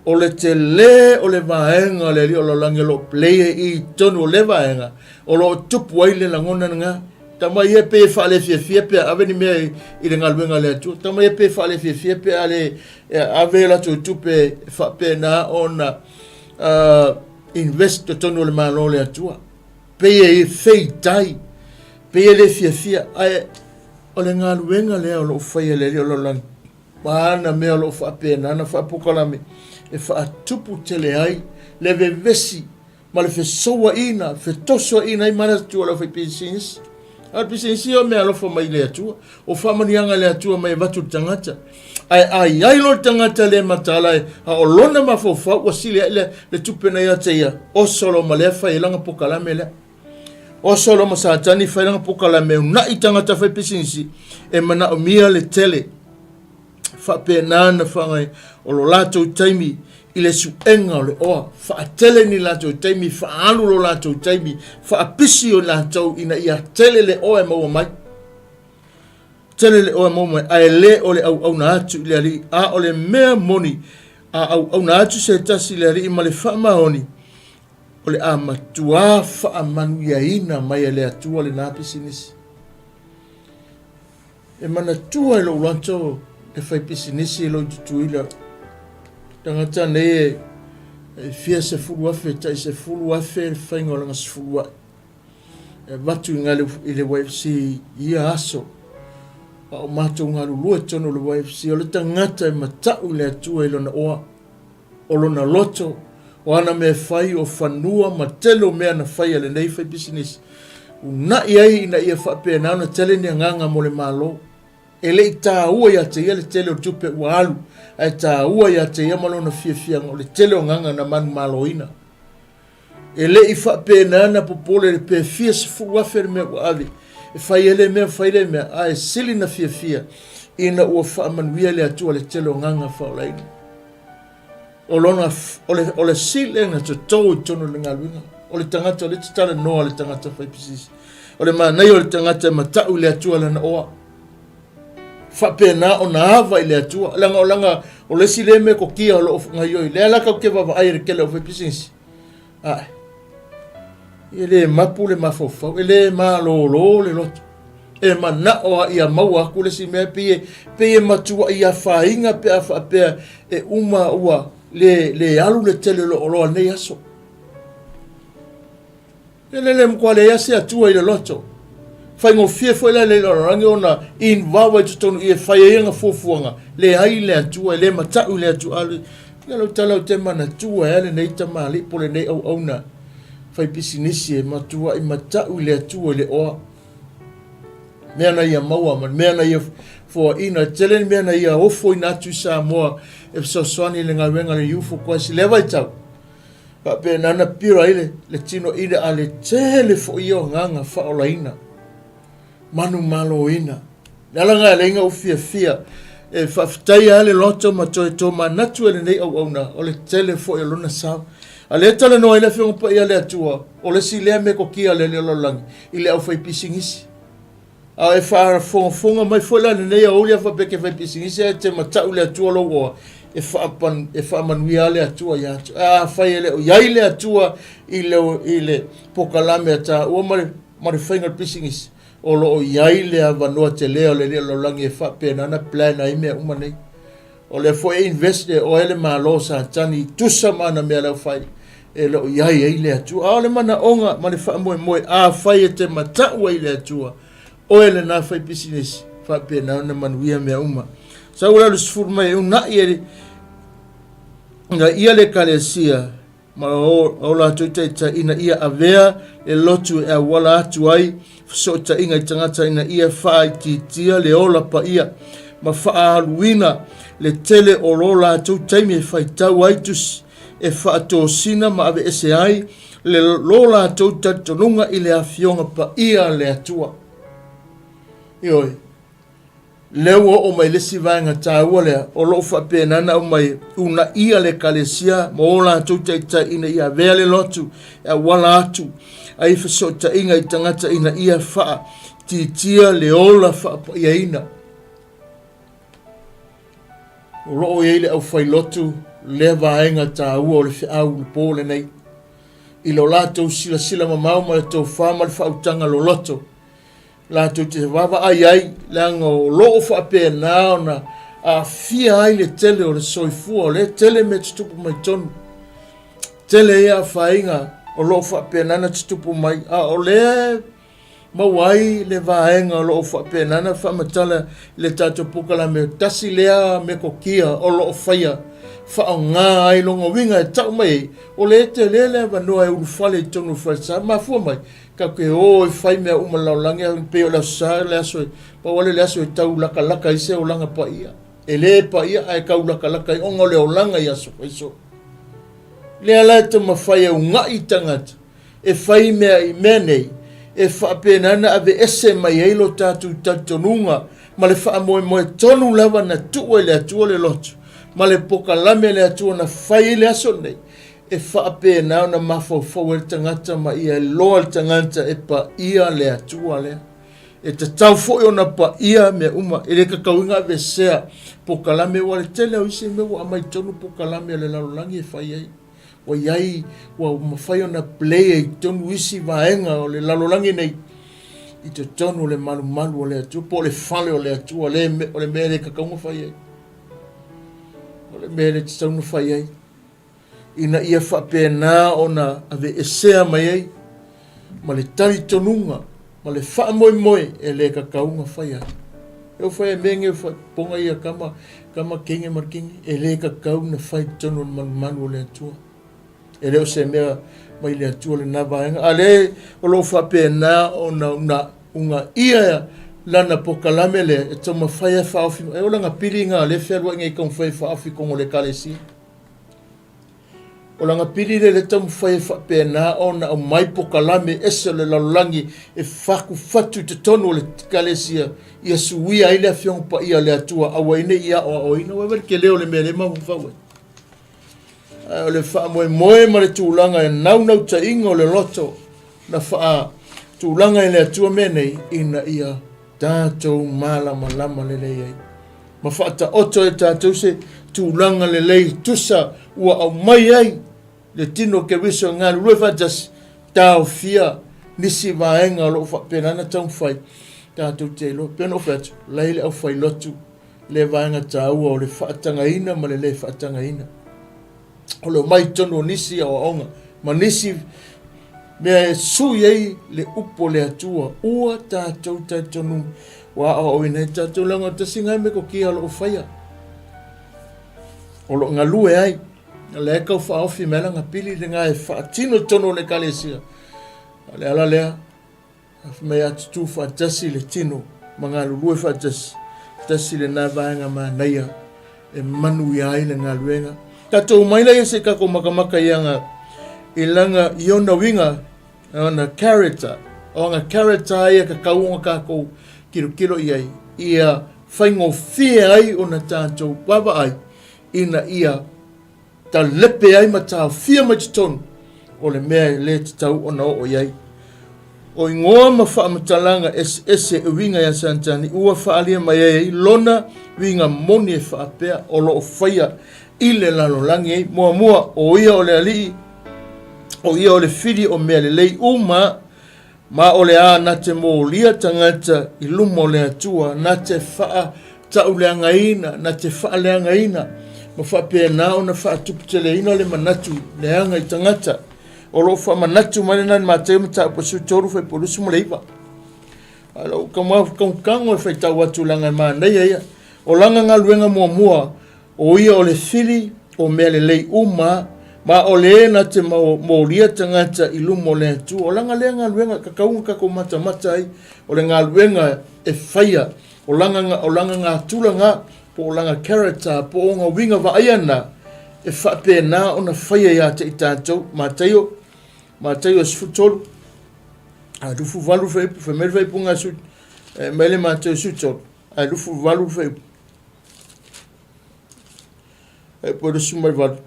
O le tele o le vaega o le Alii o Lalolagi o lo o play ai i totonu o le vaega o lo o tupu ai le lagona lena. Tama ia pei e faalefiafia pe a ave ni mea i le galuega a le Atua. Tama ia pei e faalefiafia pe a le ave a latou tupe e faapena ona invest totonu o le Malo o le Atua. Pei e feitai, pei e le fiafia, ae o le galuega lea o lo o faia e le Alii o Lalolagi. Ma ana mea o lo o faapena ona faapolokalamme e faatupu tele ai le vevesi ma le fesouaina, fetosoaina ai manatu o le aufaipisinisi. A o le pisinisi ia o mea alofa mai le Atua, o faamanuiaga a le Atua mai avatu i le tagata. Ae a i ai loa le tagata le mataala a o lona mafaufau ua sili ai le, le tupe na ia te ia, oso loa ma lea fai ai lana pokalame lea. Oso loa ma Satani fai lana pokalame una'i tagata fai pisinisi e manaomia le tele. Faapena na whangai o lo latou taimi i le suega o le oa, faatele ni latou taimi, faaalu lo latou taimi, faapisi o latou ina ia tele le oa e maua mai. Tele le oa e maua mai, ae le o le auauna atu i le Alii, a o le mea moni, a auauna atu se tasi i le Alii ma le faamaoni, o le a matuā faamanuiaina mai e le Atua lena pisinisi. E manatua e lou loto le fai pisinisi i lou Tutuila. Tagata nei e fia 10,000, tai 10,000 le faiga o lana sefuluai. E avatu i gale i le YFC i ia aso. A o matou galulue tonu o le YFC, o le tagata e mata'u i le Atua i lona oa. O lona loto, o ana mea e fai, o fanua ma tele o mea na fai a lenei faipisinisi, una'i ai ina ia faapena ona tele ni agaga mo le Malo. E le i taua ia te ia le tele o tupe ua alu, ae taua ia te ia ma lona fiafiaga o le tele o agaga na manumaloina. E le i faapena na popole le pe fia 10,000 le mea ua ave e fai ai lea mea fai lea mea, ae sili na fiafia ina ua faamanuia le Atua le tele o agaga faaolaina. O lona, o le, o le silega toto i totonu o le galuega. O le tagata, o le te talanoa le tagata fai pisinisi. O le manaia o le tagata e mata'u i le Atua lana oa. Faapena ona ava i le Atua. Leaga o langa, o le isi lea metotia o lo o gaioi. Lea la tatou te vaavaai i le tele o fai pisinisi. Ae, e le mapu le mafaufau, e le malōlō le loto. E manao a ia maua atu le isi mea, pei e, pei e matua'i afaina pe a faapea e uma ua le, le alu le tele o le oloa i lenei aso. E le le matua leai lava se Atua i le loto. Faigofie foi la i le lalolagi ona involve ai totonu i e fai ai ana fuafuaga, leai le Atua, e le mata'u i le Atua. A ia lau tala ou te manatua ai lenei tamalii po o lenei auauna fai pisinisi e matua'i mata'u i le Atua i le oa. Mea na ia maua ma le mea na ia foaina, e tele ni mea na ia ofoina atu i Samoa e fesoasoani i le galuega a le Youth for Christ i lea vaitau. Faapena na pira ai le, le tino ina a le tele foi ia o agaga faaolaina, manumaloina. Le ala lena e alai na ou fiafia e faafetaia le loto ma toe tomanatu e lenei auauna o le tele foi o lona sao. A lea e talanoa ai le Afioga Paia a le Atua, o le isi lea metotia a le Alii o le lalolagi i le aufaipisinisi. A e faafogafoga mai foi la lenei aoauli a faapea e te fai pisinisi ae te mata'u i le Atua lou oa, e e faamanuia lava le Atua ia te oe. Ae afai e le o i ai le Atua i le i le pokalame a taua ma le ma le faiga o le pisinisi, o lo o i ai le avanoa tele o le Alii o le lalolagi e faapena ona plan ai mea uma nei. O lea foi e invest e oe le Malo o Satani i tusa ma ana mea la ua fai, e le o i ai ai le Atua. A o le manaoga ma le faamoemoe, afai e te mata'u ai i le Atua, oe lena fai pisinisi, faapena ona manuia mea uma. Sau la le 10 mai e una'i e na ia le Ekalesia. ma o latou taitai ina ia avea le lotu e auala atu ai fesootaiga i tagata ina ia faaitiitia le ola paia ma faaaluina le tele o lo latou taimi e faitau ai tusi e faatosina ma aveese ai le lo latou talitonuga i le Afioga Paia a le Atua. Ioe, lea ua oo mai le isi vaega taua lea o lo o faapena ona aumai uunaia le Ekalesia ma o latou taitai ina ia avea le lotu e auala atu ai fesootaiga i tagata ina ia faatiitia le ola faapaiaina. O lo o i ai le aufailotu lea vaega taua o le feau i le po lenei i lo latou silasila mamao ma le tofa ma le faautaga loloto latou te vaavaai ai, leaga o lo o faapena ona aafia ai le tele o le soifua, o lea e tele mea tutupu mai totonu. Tele ia afaina o lo o faapena ona tutupu mai, a o lea maua ai le vaega o lo o faapena ona faamatala i le tatou polokalame, tasi lea metotia o lo o faia faaaoga ai lona uiga e tau mai ai, o lea e tele le avanoa e ulufale i totonu o le falesa, mafua mai Tatou te o e fai mea uma i le lalolagi, ae pei o le Aso Sa, le aso e, pau lava lea o le aso e tau lakalaka ai se olaga paia. E le paia ae tau lakalaka ai ona o le olaga i aso faiso. Lea la e taumafai e uga'i tagata e fai mea i mea nei, e faapena ona aveese mai ai lo tatou talitonuga ma le faamoemoe tonu lava na tuu e le Atua le lotu ma le pokalame a le Atua na fai ai le aso lenei, E faapena ona mafaufau ai le tagata ma ia iloa le tagata e paia le Atua lea. E tatau foi ona paia mea uma, e le tatauina aveesea pokalame, aua o le tele o isi mea ua aumai i totonu pokalame a le lalolagi e fai ai. Ua i ai, ua mafai ona play ai i totonu isi vaega o le lalolagi nei i totonu o le malumalu o le Atua, po o le fale o le Atua, o le mea e le tatau ona fai ai. O le mea e le tatau ona fai ai. ina ia faapena ona aveesea mai ai ma le talitonuga ma le faamoemoe e le tatau ona fai ai. E o fai ai mea nei o ponga ia kama, kama kenge ma le kenge, e le tatau ona fai i totonu o le malumalu o le Atua. E le o se mea mai le Atua lena vaega. A lea o lo o faapena ona una, unaia lana pokalame lea e taumafai e faaofi mai. E o lana pili na lea e fealuai nei e taumafai e faaofi i totonu o le Ekalesia. O lana pili lea le taumafai e faapena ona aumai pokalame ese o le lalolagi e fatufatu i totonu o le Ekalesia ia suia ai le Afioga Paia a le Atua aua ai ne i aoaoina. Ua vaai le tele o le mea lea e mafaufau ai. Ae o le faamoemoe ma le tulaga e naunautaiga o le loto na faatulaga e le Atua mea nei ina ia tatou malamalama lelei ai ma faataoto e tatou se tulaga lelei tusa ua aumai ai le tino o Keriso e galulue faatasi, taofia nisi vaega o lo o faapena ona taumafai tatou te iloa. Pei ona ou fai atu, la e i ai le aufailotu le vaega taua o le faatagaina ma le le faatagaina. O le omai i totonu o nisi aoaoga ma nisi mea e sui ai le upu o le Atua, ua tatou talitonu ua aoaoina ai tatou leaga o tasi lena metotia o lo o faia, o lo o galue ai, o lea e tau faaofi mai lana pili lena e faatino i totonu o le Ekalesia. O le ala lea, Fai mai a tutū faatasi le tino ma galulue faatasi, tasi lena vaega manaia e manuia ai le galuega. Tatou omai laia se i tatou makamaka i aga i lana i ona uiga, ona character, o ana character ia tatau ona tatou tilotilo i ai, ia faigofie ai ona tatou vaavaai ina ia talepe ai ma taofia mai totonu o le mea e le tatau ona oo i ai. O igoa ma faamatalaga eseese e uiga iā Satani ua faaalia mai ai lona uiga moni e faapea o lo o faia i le lalolagi ai. Muamua, o ia o le alii, o ia o le fili o mea lelei uma, Ma o le a na te molia tagata i luma o le Atua, na te faatauleagaina, na te faaleagaina, ma faapena ona faatuputeleina le manatu leaga i tagata. O lo o faamanatu mai lena i Mateo mataupu 13 fuaiupu 29. A o lou kamukamu e faitau atu leaga e manaia ia. O lana galuega muamua, o ia o le fili o mea lelei uma, Ma o le na te molia tagata i luma o le Atua. O lana lea galuega, tatau ona tatou matamata ai, o le galuega e faia, o lana, o lana natura na, po o lana character, po o ona uiga vaaia na, e faapena ona faia ia te i tatou. Mataio, Mataio 13, a 28 fuaiupu, fai mai le faaipuga su, e mai le Mataio 13, a 28 fuaiupu. E po 28.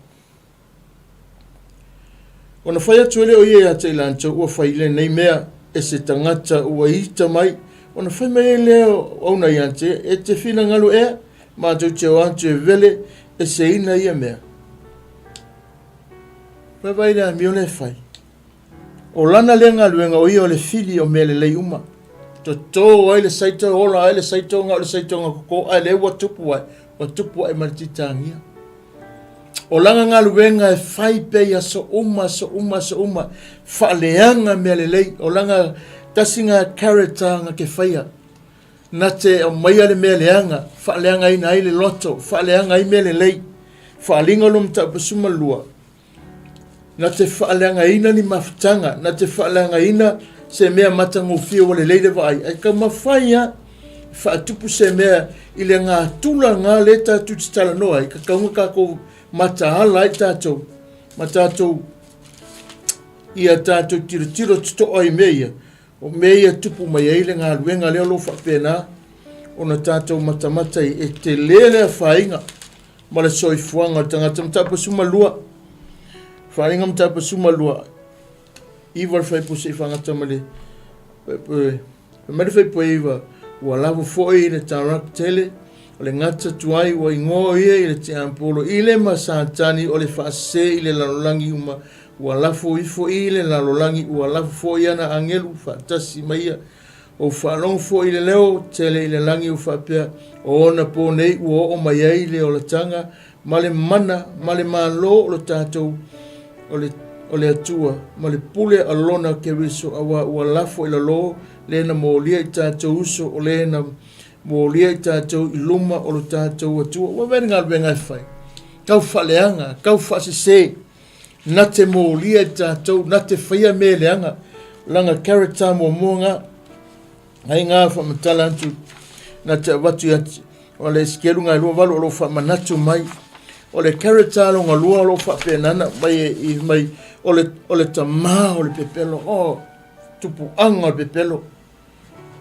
Ona fai atu ai lea o ia ia te i latou, ua fai lenei mea e se tagata ua ita mai. Ona fai mai ai lea o auna ia te ia, e te finagalo ea, matou te o atu e vele e seina ia mea. Vaavaai le amio lea e fai. O lana lea galuega o ia o le fili o mea lelei uma. Toto ai le saito, ola ai le saito, na o le saito na toto, ae lea ua tupu ai, ua tupu ai ma le titagia. O lana galuega e fai pea i aso uma, aso uma, aso uma, faaleaga mea lelei. O lana tasi na character na te faia. Na te aumaia le mea leaga, faaleagaina ai le loto, faaleaga ai mea lelei. Faaaliga o le mataupu 12, na te faaleagaina ni mafutaga, na te faaleagaina se mea matagofie ua lelei le vaai, ae taumafai lava e faatupu se mea i le natura lena lea tatou te talanoa ai, tatau ona tatou mataala ai tatou ma tatou ia tatou tilotilo totoa i mea ia, o mea ia tupu mai ai le galuega lea o lo o faapena ona tatou matamata ai, e tele le afaina ma le soifuaga o le tagata. Mataupu 12, Faaaliga Mataupu 12, iva le fuaiupu seia faagata ma le fai mai le fuaiupu e iva, ua lavo foi le tarak tele, o le gata tuai ua igoa ia i le tiapolo i le ma Satani o le faasese i le lalolagi uma, ua lafo ifo i le lalolagi, ua lafo foi ana agelu faatasi ma ia. Ou faalogo foi i le leo tele i le lagi ua faapea, O ona pō nei ua oo mai ai le olataga ma le mana ma le malo o lo tatou o le, o le Atua ma le pule a lona Keriso, auā ua lafo i lalo le na molia i tatou uso, o le na molia i tatou i luma o lo tatou Atua. Ua vaai le galuega e fai, tau faaleaga, tau faasese. Na te molia i tatou, na te faia mea leaga, lana character muamua nga, ai ngā whamatala atu, na te avatu i atu, o le skelu ngā lua valu o lo whamanatu mai, o le character longa lua o lo whaapenana mai e i mai, o le, o le tamā o le pepelo, o tupuanga o le pepelo,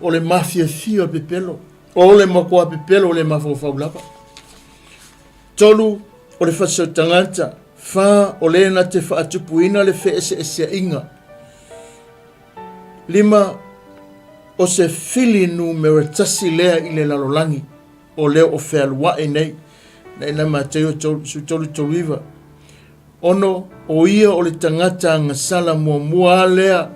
o le mafiafia o le pepelo, o le makoa pepelo o le mafaufau lava. Tolu, o le fasiau tagata. Wha, o le na te whaatupuina le wheeseeseaiga. Lima, o se fili numera tasi lea i le lalolagi, o lea o fealuaʻi nei, na ina Mataio 13:39. Ono, o ia o le tagata agasala muamua a lea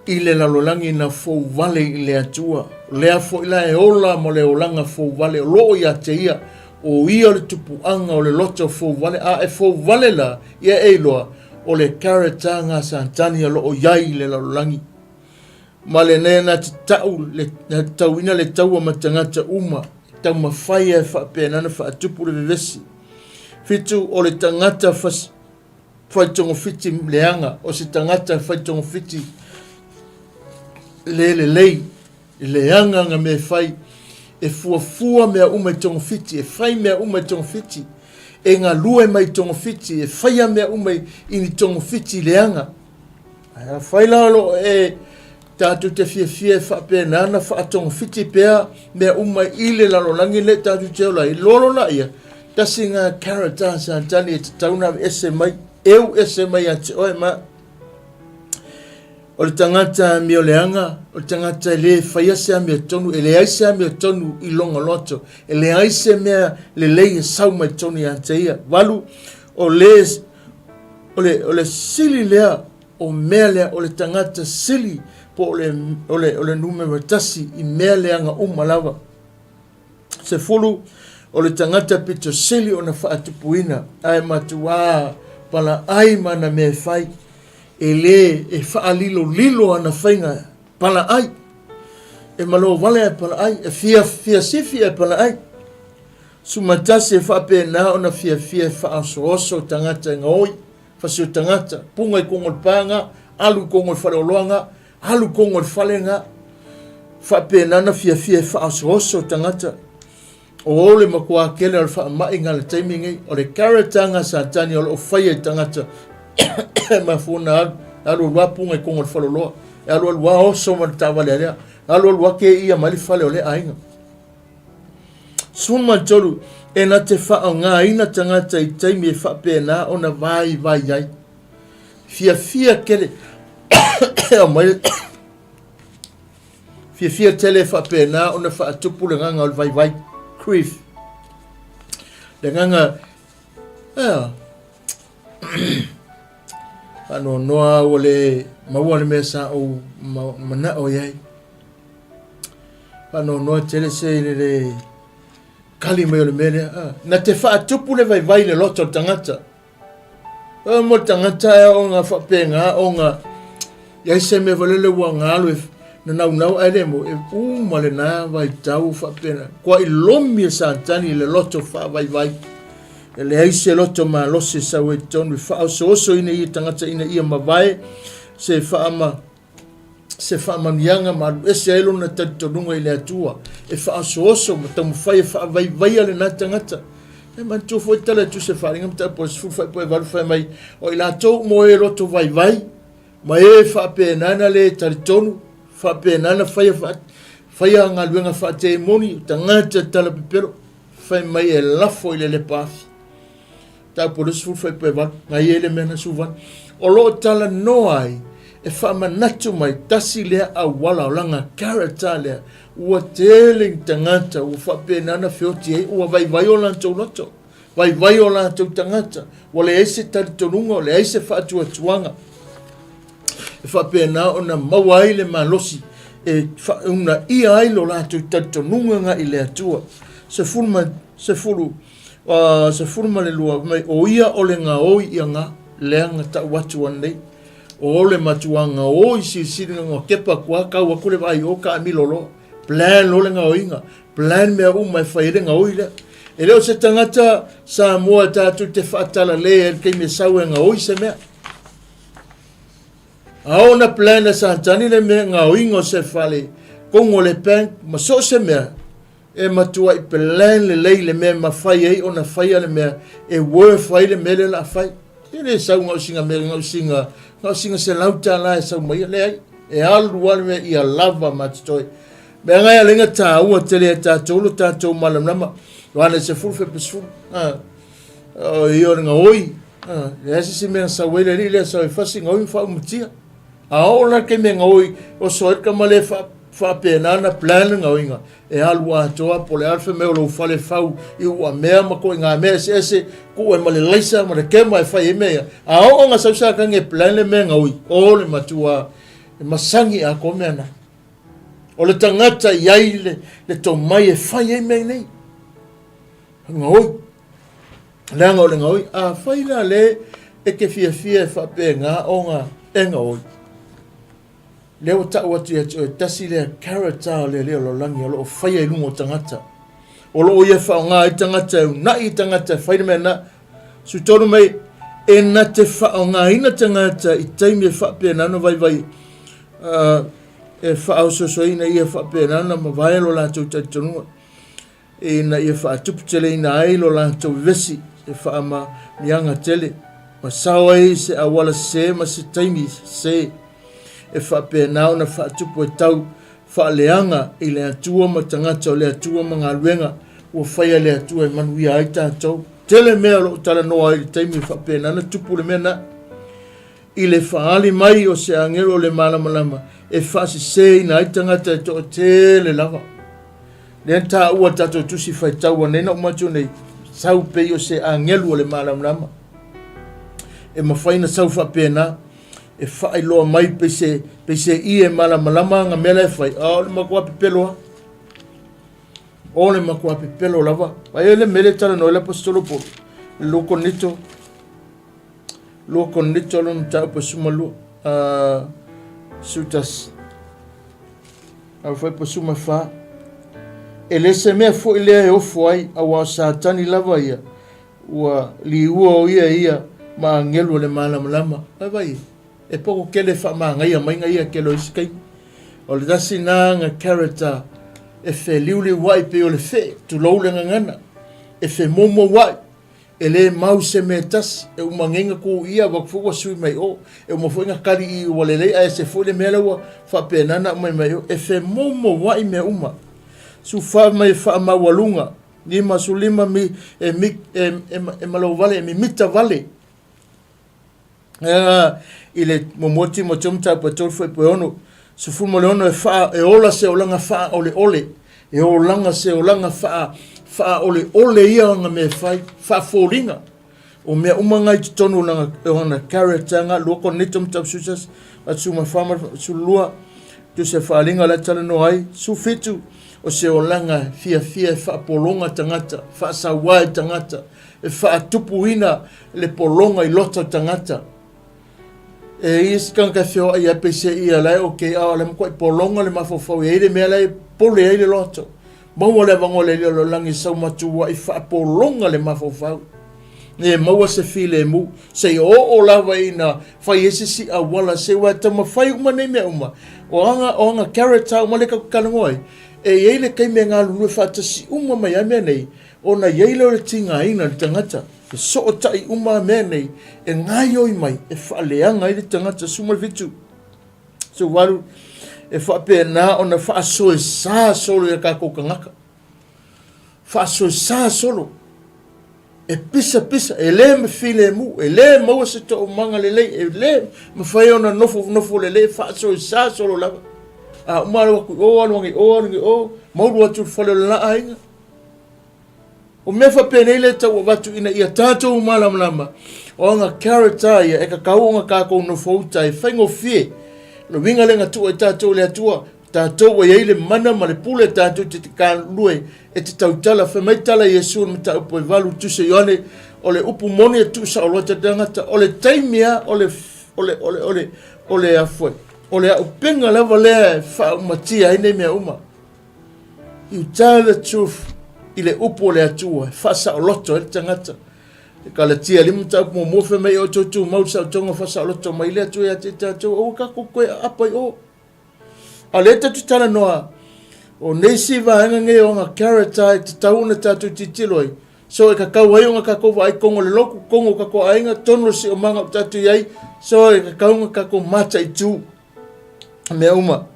i le lalolagi na fou vale i le Atua. O lea foi la e ola ma le olaga fou vale o loo ia te ia, o ia o le tupuaga o le loto fou vale, a e fou vale la, ia e iloa, o le character ga Satani o loo iai i le lalolagi. Ma lenei na te tau le, na te tauina le taua ma tagata uma, e taumafai e faapena na faatupu le vevesi. Fitu, o le tagata fas, faitogafiti leaga, o se tagata faitogafiti le lelei, leaga nga mea e fai, e fuafua mea uma i togafiti, e fai mea uma i togafiti, e galue mai i togafiti, e faia mea uma i ni togafiti leaga. Ae afai la o lo o e tatou te fiafia e faapena na faatogafiti pea mea uma i le lalolagi lenei tatou te ola ai, loa loa laia, tasi nga character a Satani e tatau ona aveese mai, eu ese mai ia te oe ma o le tagata amioleaga, o le tagata e le faia se amiotonu, e leai se amiotonu i lona loto, e leai se mea lelei e sau mai totonu ia te ia. Valu, o le O le, o le sili lea o mea lea, o le tagata sili po o le, o le, o le numera tasi i mea leaga uma lava. Sefulu, o le tagata pito sili ona faatupuina, ae matuā palaai ma ana mea e fai, e lē e faalilolilo ana faiga palaai, e malo vale ae palaai, e fia, fia sifi ae palaai. Sumatasi e faapena ona fiafia e faaosooso tagata e gaoi. Fasi o tagata, punga i koga o le pa ga, alu i koga o le faleoloa ga, alu i koga o le fale ga. Faapena na fiafia e faaosooso tagata. O le matua tele o le faamai ga le taimi nei, o le character ga Satani o lo o faia i tagata e mafua ona alu, alu alu lava punga i koga o le faleoloa, e alu alu lava oso ma le taavale a lea, alu alu lava keia mai le fale o lea aiga. 13, e na te faaaogaina tagata i taimi e faapena ona vaivai ai. Fiafia tele e aumai fiafia tele e faapena ona faatupu le agaga o le vaivai, grief. Le agaga, ea, faanoanoa ua le maua le mea sa ou manao i ai. Faanoanoa tele se i le le kali mai o le mea lea. Ah, na te faatupu le vaivai le loto o le tagata. O mo le tagata e o ngā whapengā o ngā iai se mea wale le ua ngālo e na nau nau ai le mo e uma le nā vai tau whapena. Kua i lomi e Sātani le loto whaavaivai. E leai se loto malosi e sau ai totonu e faaosooso ina ia tagata ina ia mavae se faama se faamanuiaga ma alu ese ai lona talitonuga i le Atua e faaosooso ma taumafai e faavaivaia lena tagata. E manatua foi tala e tusa e faaaliga mataupu o le 10 faipua e 8 fai mai, o i latou uma o e loto vaivai ma e faapena na le talitonu, faapena na faia, faia galuega faatemoni, o tagata tala pepelo, fai mai e lafo i le lepa afi. Taupu o le 10 faipua e 8, ngai e le mea na suvana. O lo o talanoa ai e faamanatu mai tasi lea auala o langa character lea ua tele ni tagata ua faapena na feoti ai ua vaivai o latou loto, vaivai o latou tagata, ua leai se talitonuga, ua leai se faatuatuaga e faapena ona maua ai le malosi e faaunaia ai lo latou talitonuga nga i le Atua. 10 ma 10 12 mai, o ia o le gaoi ia ga, lea na tau atu anei. O le matua gaoi silisili na ngā kepa kua kau aku le vaai o ka amilo loa. Plan lo le gaoiga, plan mea uma e fai ai le gaoi lea. E le o se tagata Samoa e tatou te faatalale ai le taimi e sau e gaoi se mea. A oo na plan e Satani le mea gaoiga o se fale, kogo o le bank ma so o se mea, E matuai plan lelei le mea e mafai ai ona faia le mea e worth ai le mea lea o le a fai. E le sau na o sina mea, na o sina, na o sina $100 e sau mai ia, leai. E alu lava le mea ia lava ma totoe. Mea ngai ala ina tāua tele e tātou lo tātou malamalama. Ioane 10 fepu 10. Ah, o ia o le gaoi. Ah, leai se isi mea na sau ai le alii lea sau e fasi gaoi ma faaumatia. A oo la ke mea gaoi o so ai le tama lea faapena na plan le gaoiga e alu atoa po o le a le fai mai o lou fale fau i uamea ma koiga mea eseese kuu ai ma le laisa ma le kema e fai ai mea ia. A oo na sau Satani e plan le mea gaoi, o le matua e masani atoa mea na. O le tagata i ai le tomai e fai ai mea nei. Gaoi. Leaga o le gaoi. A fai la le e ke fiafia e faapena ona e gaoi. Lea ua tau atu ia te oe, tasi lea character o le Alii o lalolagi o lo o faia i luga o tagata. O lo o ia faaaoga ai tagata e una'i i tagata e fai le mea na. 13 mai, e na te faaaogaina tagata i taimi e faapena ona vaivai e faaososoina ia faapena ona mavae lo latou talitonuga. ina ia faatuputeleina ai lo latou vevesi e faamanuiaga tele, ma sao ai se auala sese ma se taimi sese, e faapena ona faatupu e tau faaleaga i le Atua ma tagata o le Atua ma galuega ua faia e le Atua e manuia ai tatou. Tele mea o lo o talanoa ai i le taimi e faapena ona tupu le mea na. I le faaali mai o se agelo o le malamalama e faaseseina ai tagata e toatele lava. Lea na taua tatou tusi faitau anei na uma atu nei, sau pei o se agelu o le malamalama. E mafai na sau faapena, e faailoa mai pei se, pei se ie malamalama nga mea la e fai, a o le matua pepelo lava. O le matua pepelo lava. Ai le mele talanoa i le aposetolo Paulo, le Korinito, 2 Korinito lona mataupu e 12, 11, a fai po 14. E le se mea foi lea e ofo ai, auā o Satani lava ia, ua liua o ia ia ma agelu o le malamalama. Vaivai e, e poko kele whaamāngaia mai nga ia kele o isi kaimi. O le tasi na nga character e feliuliuai pei o le fee, tulou le gagana, e femoumoua e le mau se mea e tasi, e uma nei na ku ia, ua foi ua sui mai o, e uma foi na kali i ua lelei, ae se foi le mea lea ua faapena na aumai mai o, e femoumouai mea uma. Sufa mai e faamaualuga, 55 mi, e, mi, e, e, e malauvale, e mimita vale. I le muamua Timoteo mataupu e 3 fuaiupu e 6, 16 e wha, e ola se olaga whaaoleole, e olaga se olaga wha, whaaoleole ia ona mea whai, whaafōlinga. O mea uma ngai totonu o lana, o lana character nga, lua Korinito mataupu susas, atu ma wha ma sulua, tu se whaalinga la tala no ai, su fitu, o se olaga fiafia e whaapolonga tangata, whaasauā i tangata, e whaatupuina le pologa i loto tagata. E ia se tagata e feoai ai peiseai ia la e okay, a o le makuai pologa le mafaufau e ai le mea la e pole ai le loto. Maua le avanoa le alii o le lalolagi e saumatuai faapologa le mafaufau. E maua se filemu, se i oo lava ina fai ai se isi auala se ua e taumafai uma nei mea uma. O aga, o aga character uma lea tatou te talanoa ai, e i ai le taimi e galulue faatasi uma mai ai mea nei, ona i ai lea o le tigaina i le tagata. E sootaʻi uma a mea nei e gaioi mai e faaleaga ai le tagata 17 18 e faapena ona faasoesa solo ia tatou tagata. Faasoesa solo e pisa pisa, e le mafilemu, e le maua se toomaga lelei, e le mafai ona nofo nofo lelei, e faasoesa solo lava. A uma alu atu i o, alu ane i o, alu ane i o, maulu atu i le fale o le la aiga. O mea faapenei lea e tau avatu ina ia tatou malamalama, o aga character ia e kakau ona tatou nofouta e faigofie. O le uiga lea na tuu ai tatou e le Atua, tatou ua i ai le mana ma le pule tatou te galulue e te tautala. Fai mai tala Iesu i le mataupu e 8 Tusi Ioane, o le upu moni e tuu saoloto e le tagata, o le taimi lava o le, o le, o le, o le, o le a foi, o le auupega lava lea e faaumatia ai nei mea uma. You tell the truth i le upu o le Atua e faasaoloto ai le tagata. E Kalatia 5 mataupu muamua fai mai o outou tumau le saotoga faasaoloto mai le Atua ia te tatou aua tatou toe aapa i o. A o lea tatou talanoa o nei si vaega nei o aga character e tatau ona tatou tilotilo ai. So e kakau ai ona tatou vaai tonu o le lotu, tonu o tatou aiga, tonu o le siosiomaga o tatou i ai. So e kakau ona tatou mataitu mea uma.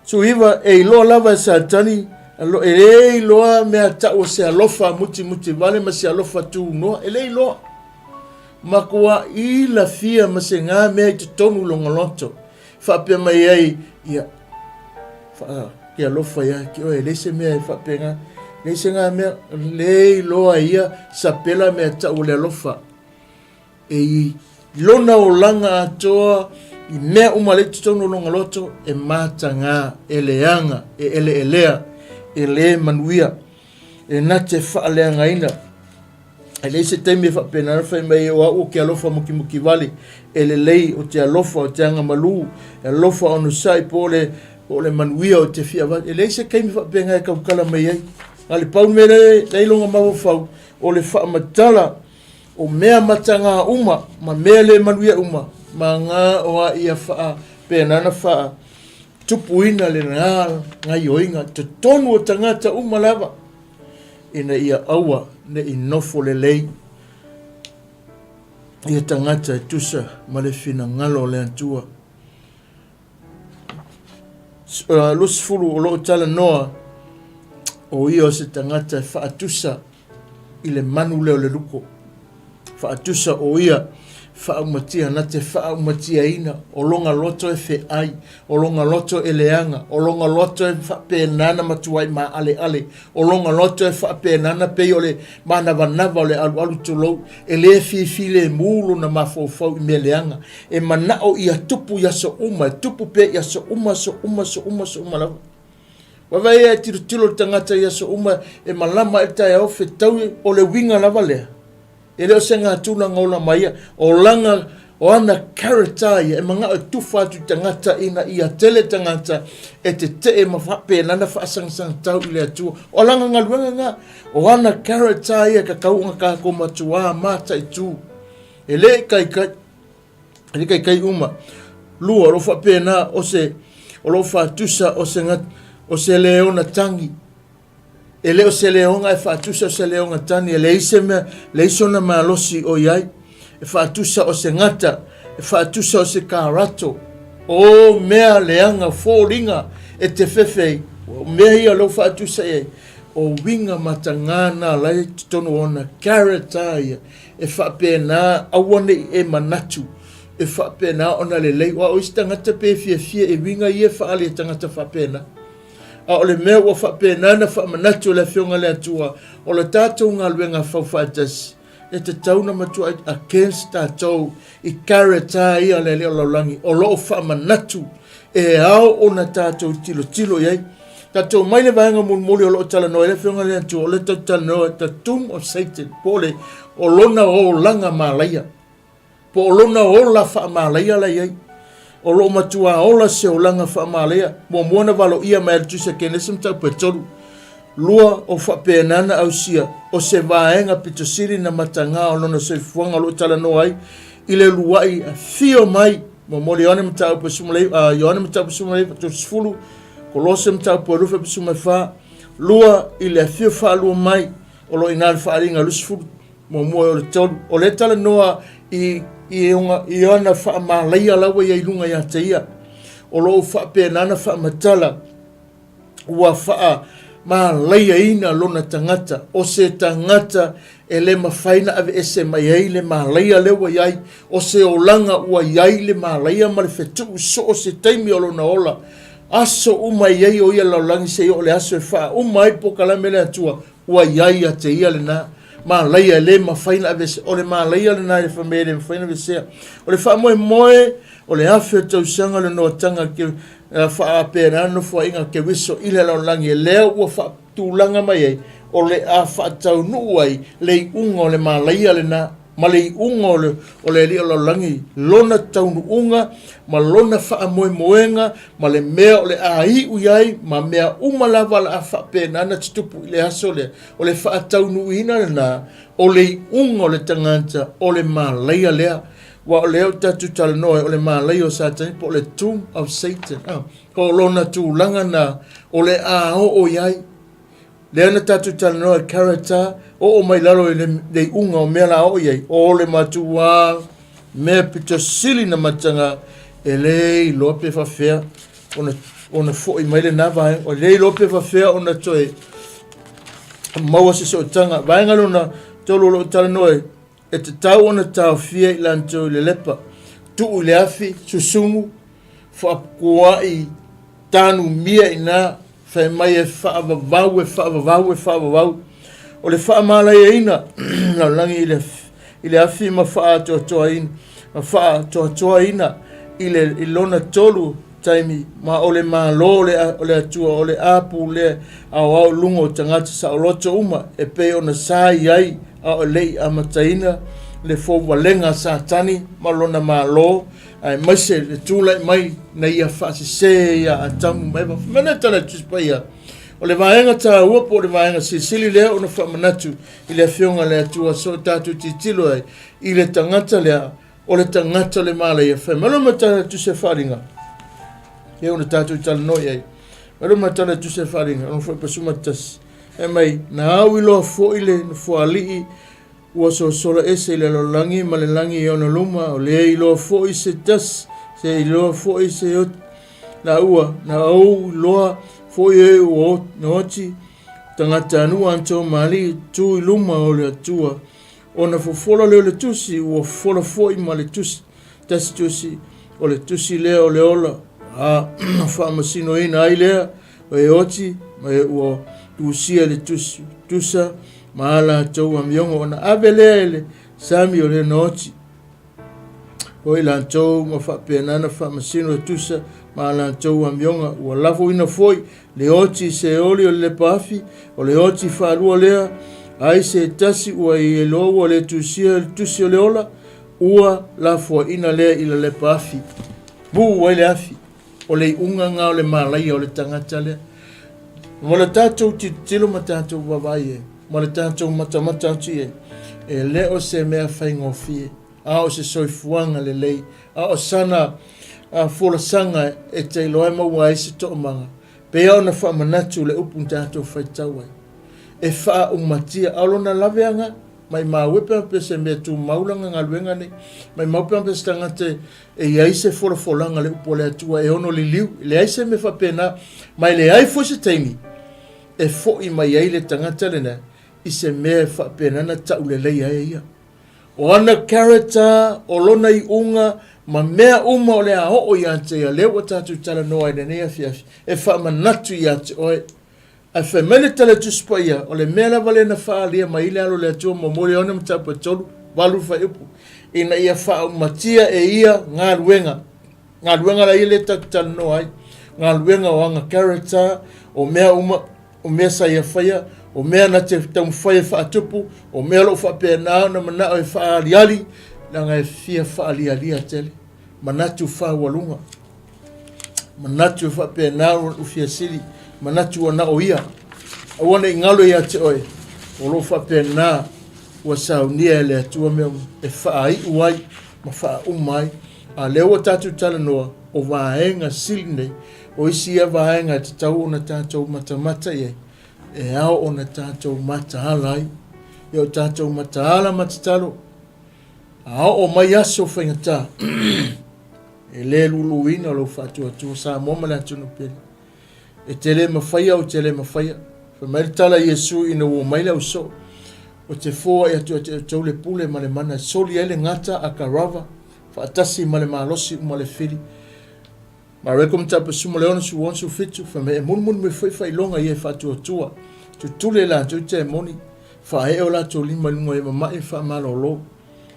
19, e iloa lava e Satani, e le iloa mea tau o se alofa mutimuti vale ma se alofa tunoa, e le iloa. Matua ilafia ma se ngā mea i totonu longa loto. Faapea mai ai, ia, wha, ke alofa ia ki oe, le se mea e faapea ngā, le se ngā mea, le iloa ia, sapela mea tau o le alofa. E i lona olaga atoa i mea uma lea i totonu o lona loto, e matagā, e leaga, e eleelea, e lē manuia, e na te faaleagaina. E leai se taimi e faapena ona fai mai o au o ke alofa mukimuki vale, e lelei o te alofa o te agamalū, e alofa onosai po o le, po o le manuia o te fia vale. E leai se taimi faapena e tautala mai ai. Na le pau le mea lea i lona mafaufau, o le faamatala O mea matagā uma, ma mea le manuia uma, ma ngā o a ia whaa pēnā na whaa tupuina le ngā ngaioinga totonu o tangata uma lava, ina ia aua ne i nofo lelei ia tangata e tusa ma le finagalo o le Atua. 20 o loo talanoa o ia o se tagata e faatusa i le manu lea o le luko. Faatusa o ia faaumatia na te faaumatiaina o longa loto e feai, o longa loto e leaga, o longa loto e faapena na matuai maaleale, o longa loto e faapena na pei o le manavanava o le alualu tulou, e lē fifilemu lona mafaufau i mea leaga, e manao ia tupu i aso uma, e tupu pea i aso uma, aso uma, aso uma, aso uma lava. Vaavaai ia e tilotilo le tagata i aso uma e malama ai le taeao, fetaui o le uiga lava lea. E le o se gatulaga ola mai ia, o lana, o ana character ia e manao e tufa atu i tagata ina ia tele tagata e tetee ma faapena ona faasagasagatau i le Atua. O lana galuega lena, o ana character ia e tatau ona tatou matuā mataitu. E le i kaikai, e le kaikai uma. Lua, o lo o faapena o se, o lo o faatusa o se, o se leona tagi. E le o se leoga e faatusa o se leoga tani, e leai se mea, leai sona malosi o i ai. E faatusa o se gata, e faatusa o se karato. O mea leaga foliga e te fefe ai, o mea ia o lea ua faatusa i ai, o uiga mataga na la e i totonu o ona character ia, e faapena aua ne i e manatu e faapena ona lelei. Aua o isi tagata pe fiafia i uiga ia e faaali e tagata faapena. A o le mea ua faapena ona faamanatu e le Afioga i le Atua, o le tatou galuega faufaatasi, e tatau ona matuai against tatou i character ia a le Alii o le lalolagi o lo o faamanatu e ao ona tatou tilotilo i ai. Tatou mai le vaega mulimuli o lo o talanoa ai le Afioga i le Atua, o le tatou talanoa the tomb of Satan, po o le o lona olaga malaia. Po o lona ola faamalaia la i ai. O lo o matuā ola se olaga faamalaia. Muamua na valoia mai e le Tusi a Kenese mataupu e tolu. Lua, o faapena na ausia o se vaega pito sili na matagā o lona soifuaga o lo o talanoa ai i le uluaʻi afio mai. Muamua o le Ioane mataupu e Ioane mataupu 19, 30, Kolose mataupu e 24. Lua, i le afio faalua mai o lo o i ina le faaaliga 20, Muamua o le tolu, o lea talanoa i, i, ona, i ana faamalaia la ua i ai i luga ia te ia. O lo o faapena na faamatala ua faamalaiaina lona tagata, o se tagata e le mafai na aveese mai ai le malaia lea ua i ai, o se olaga ua i ai le malaia ma le fetuu so o se taimi o lona ola. Aso uma e i ai o ia lalolagi seia oo le aso e faauma ai le polokalame a le Atua, Ua i ai ia te ia lena malaia e le mafai ona aveesea. O le malaia lena e fai mai e le mafai ona aveesea. O le faamoemoe o le afe o tausaga o le noataga ke faapena nofoaiga Keriso i le lalolagi e lea ua faatulaga mai ai o le a faataunuu ai le iuga o le malaia lena ma le iuga o le, o le Alii o le lalolagi, lona taunuuga ma lona faamoemoega ma le mea o le a iu i ai ma mea uma lava o le a faapena ona tutupu i le aso lea, o le faataunuuina lena o le iuga o le tagata o le malaia lea. Aua o lea ua tatou talanoa ai, o le malaia o Satani po o le tomb of Satan. Ah, o lona tulaga na o le a oo i ai. Lea na tatou talanoa i character, oo mai lalo i le, le iuga o mea la oo i ai, o le matuā mea pito sili na mataga e le iloa pe faafefea ona, ona foi mai lena vaega, o le iloa pe faafefea ona toe maua se sootaga. Vaega lona tolu o lo o talanoa ai, e tatau ona taofia i latou i le lepa, tuu i le afi, susumu, faapukua'i tanumia i ina, fai mai e faavavau, e faavavau, e faavavau. O le faamalaiaina lalolagi i le, i le afi ma faaatoatoaina, ma faaatoatoaina i le i lona tolu taimi, ma o le Malo o le, o le Atua o le a pulea aoao i luga o tagata saoloto uma e pei ona sa i ai a o le i amataina le fouvalega a Satani ma lona malo, aemaise le tulai mai na ia faasese ia Atamu ma Eva. Fai mai le tala a le Tusi Paia, o le vaega taua po o le vaega silisili lea ona faamanatu i le Afioga a le Atua so o tatou tilotilo ai i le tagata lea, o le tagata o le malaia. Fai mai le tala a le Tusi a Faaaliga, e ona tatou talanoa i ai. Mai le tala a le Tusi a Faaaliga, ona foi pasuma tasi. Fai mai, na au iloa foi le nofoalii ua sosola ese i le lalolagi ma le lagi i ona luma, o le iloa foi se tasi, se iloa foi se oti, na ua, na ou iloa foi e ua na oti, tagata anu anto mali tu i luma o le Atua. Ona fofola lea o le tusi, ua fofola foi ma le tusi, tasi tusi, o le tusi lea o le ola, a faamasinoina ai lea, o e oti, ma e ua tusia le tusi, tusa ma a latou amioga, ona ave lea e le sami o le na oti. O i latou ma faapena na faamasino e tusa ma a latou amioga, ua lafoina foi le oti i se oli o le lepa afi, o le oti faalua lea, ai se tasi ua i iloa ua le tusia le tusi o le ola, ua lafoaina lea i le lepa afi. Mu ai le afi. O le iuga nga o le malaia o le tagata lea. Ma le tatou tilotilo ma tatou vaavaai ai, ma le tatou matamata atu i ai, e le o se mea faigofie. a o se soifuaga lelei, a o sana folasaga e te iloa e maua ai se toomaga, pei ona faamanatu le upu na tatou faitau ai. E faaumatia, a o lona laveaga, maimau e pe pe se mea tumau lana galuega nei, maimau pe pe se tagata e i ai se folafolaga le upu a le Atua e ono liliu, e leai se mea faapena, ma e leai foi se taimi e foi mai ai le tagata lena i se mea e faapena ona taulelei ai e ia. O ana character, o lona iuga, ma mea uma o le a oo ia te ia, lea ua tatou talanoa ai i lenei afiafi, e faamanatu ia te oe. Ae fai mai le tala Tusi Paia, o le mea lava lea na faaalia mai ai le Alo o le Atua muamua le 6 mataupu e 3, 8 le fuaiupu, ina ia faaumatia e ia galuega. Galuega la ia lea tatou te talanoa ai, galuega o ana character, o mea uma, o mea sa ia faia, o mea na te taumafai e faatupu, o mea o lo o faapena ona manao e faaaliali, leaga e fia faalialia tele. Manatu faualuga. Manatu e faapena ona fia sili, manatu ua na o ia. Aua ne i galo ia te oe, o lo o faapena ua saunia e le Atua mea uma e faaiu ai ma faauma ai. A lea ua tatou talanoa, o vaega sili nei, o isi ia vaega e tatau ona tatou matamata i ai, e ao ona tatou mataala ai. Ia o tatou mataala ma tatalo, a oo mai aso faigata, e le luluina lou faatuatua Samoa ma le atunuu pele. E te le mafaia ou te le mafaia. Fai mai le tala a Iesu ina ua omai le ausoo, o te foai atu ia te outou le pule ma le mana e soli ai le gata a ka rava faatasi ma le malosi uma le fili. Mareko mataupu 16 67, fai mai e mulimuli mai foi faailoga ia e faatuatua, tutuli e latou temoni, faaee o latou lima i luga o e mama'i faamalolo.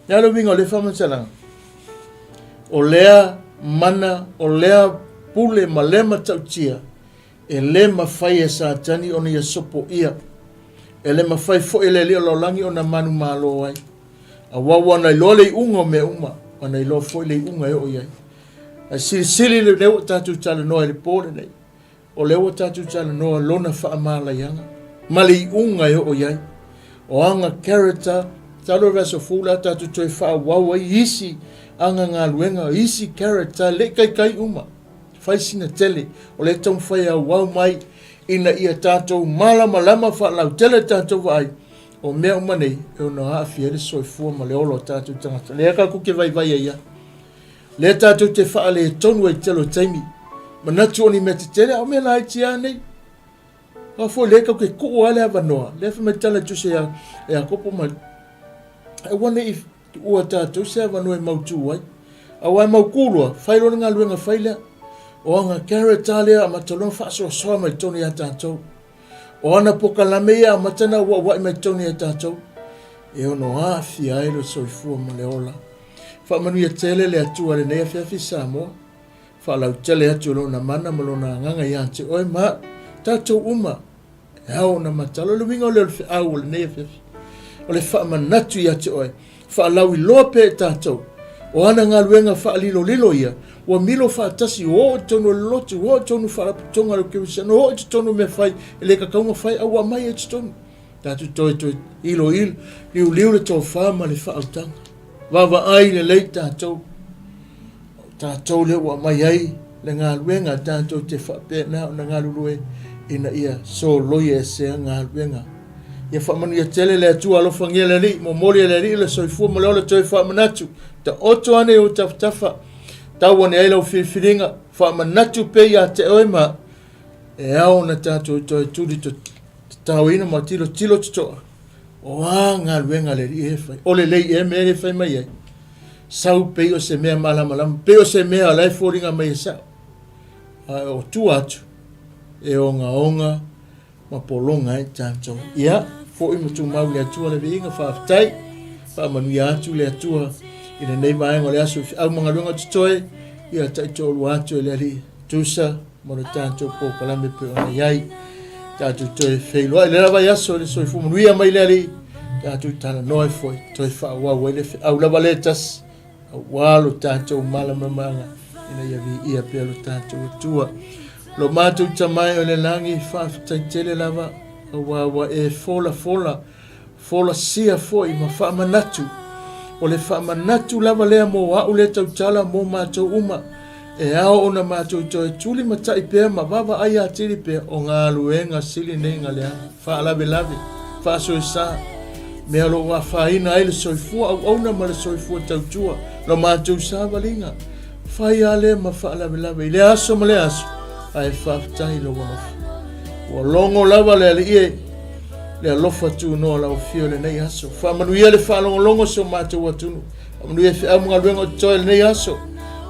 Le a le uiga o lea faamatalaga? O lea mana, o lea pule ma lea matautia, e le mafai e Satani ona ia sopoia. E le mafai foi e le Alii o lalolagi ona manumalo ai. Aua ua na iloa le iuga o mea uma, ua na iloa foi le iuga e oo i ai. Ae silisili lea ua tatou talanoa i le po lenei, O lea ua tatou talanoa lona faamalaiaga ma le iuga e oo i ai. O aga character, talo le aso fou le a tatou toe faaauau ai isi aga galuega, isi character, le i kaikai uma. Fai sina tele, o lea e taumafai e auau mai ina ia tatou malamalama faalautele tatou vaai, o mea uma nei e ono aafia ai le soifua ma le ola o tatou tagata. Lea tatou te vaivai ai lava. Lea tatou te faaletonu ai i le tele o taimi. Manatu o ni mea tetele, a o mea laiti lava nei. Aua foi lea tatou te tuu lava le avanoa, lea fai mai tala e tusa ia Iakopo ma aua ne i tuua tatou se avanoa e mautu ai. Aua e mautu loa, fai loa le galuega fai lea. O aga character lea amata loa ona faasoasoa mai totonu ia tatou. O ana pokalame ia amata ona auauai mai totonu ia tatou. E ono aafia ai le soifua ma le ola. Faamanuia tele le Atua i lenei afiafi Samoa. Faalautele atu Lona mana ma Lona agaga ia te oe ma au, tatou uma, e ao ona matalo. O le uiga o lea o le feau o lenei afiafi, o le faamanatu ia te oe, faalauiloa pea i tatou, o ana galuega faalilolilo ia, ua milo faatasi, ua oo i totonu o le lotu, ua oo i totonu o faalapotopotoga a le kerisiano, ua oo i totonu o mea fai, e le tatau ona fai, a ua aumai ai i totonu. Tatou toe toe iloilo, liuliu le tofa ma le faautaga. Vaavaai lelei tatou, o tatou lea ua aumai ai le galuega tatou te faapena ona galulue ina ia soloia esea galuega. Ia faamanuia tele le Atua alofagia le Alii, momoli e le Alii le soifua ma le ola toe faamanatu. Taoto ane i ou tafatafa, tau ane ai lau filifiliga, faamanatu pea ia te oe ma e ao ona tatou toe tuli tataoina ma tilotilo totoa O a galuega a le Alii e fai? O lelei ea mea lea e fai mai ai? Sau pei o se mea malamalama, pei o se mea o la e foliga mai e sao. A o tua atu, e ogaoga ma pologa ai tatou. Ia, foi ma tumau le Atua le viiga, faafetai. Faamanuia atu le Atua i lenei vaega o le aso i feau ma galuega o totoe, ia taitoalua atu e le Alii. Tusa mo le tatou polokalame pei ona i ai. Tatou toe feiloai i le la vaiaso i le soifua manuia mai le Alii. Tatou talanoa ai foi, toe faaauau ai le feau lava lea e tasi, aua lo tatou malamalamaaga ina ia viia pea lo tatou Atua. Lo matou Tama e o le lagi, faafetai tele lava, aua ua e folafola folasia foi ma faamanatu O le faamanatu lava lea mo a'u lea tautala mo matou uma, e ao ona matou toe tulimata'i pea ma vaavaai atili pea o galuega sili nei galeaga, faalavelave, faasoesa, mea o lo o afaina ai le soifua auauna ma le soifua tautua, lo matou savaliga. Fai lava lea ma faalavelave i lea aso ma lea aso, ae faafetai i lou alofa. Ua logo lava le Alii e le alofa tunoa o lau afio i lenei aso. Faamanuia le faalogologo o si o matou atunuu. Faamanuia feau ma galuega o totoe i lenei aso.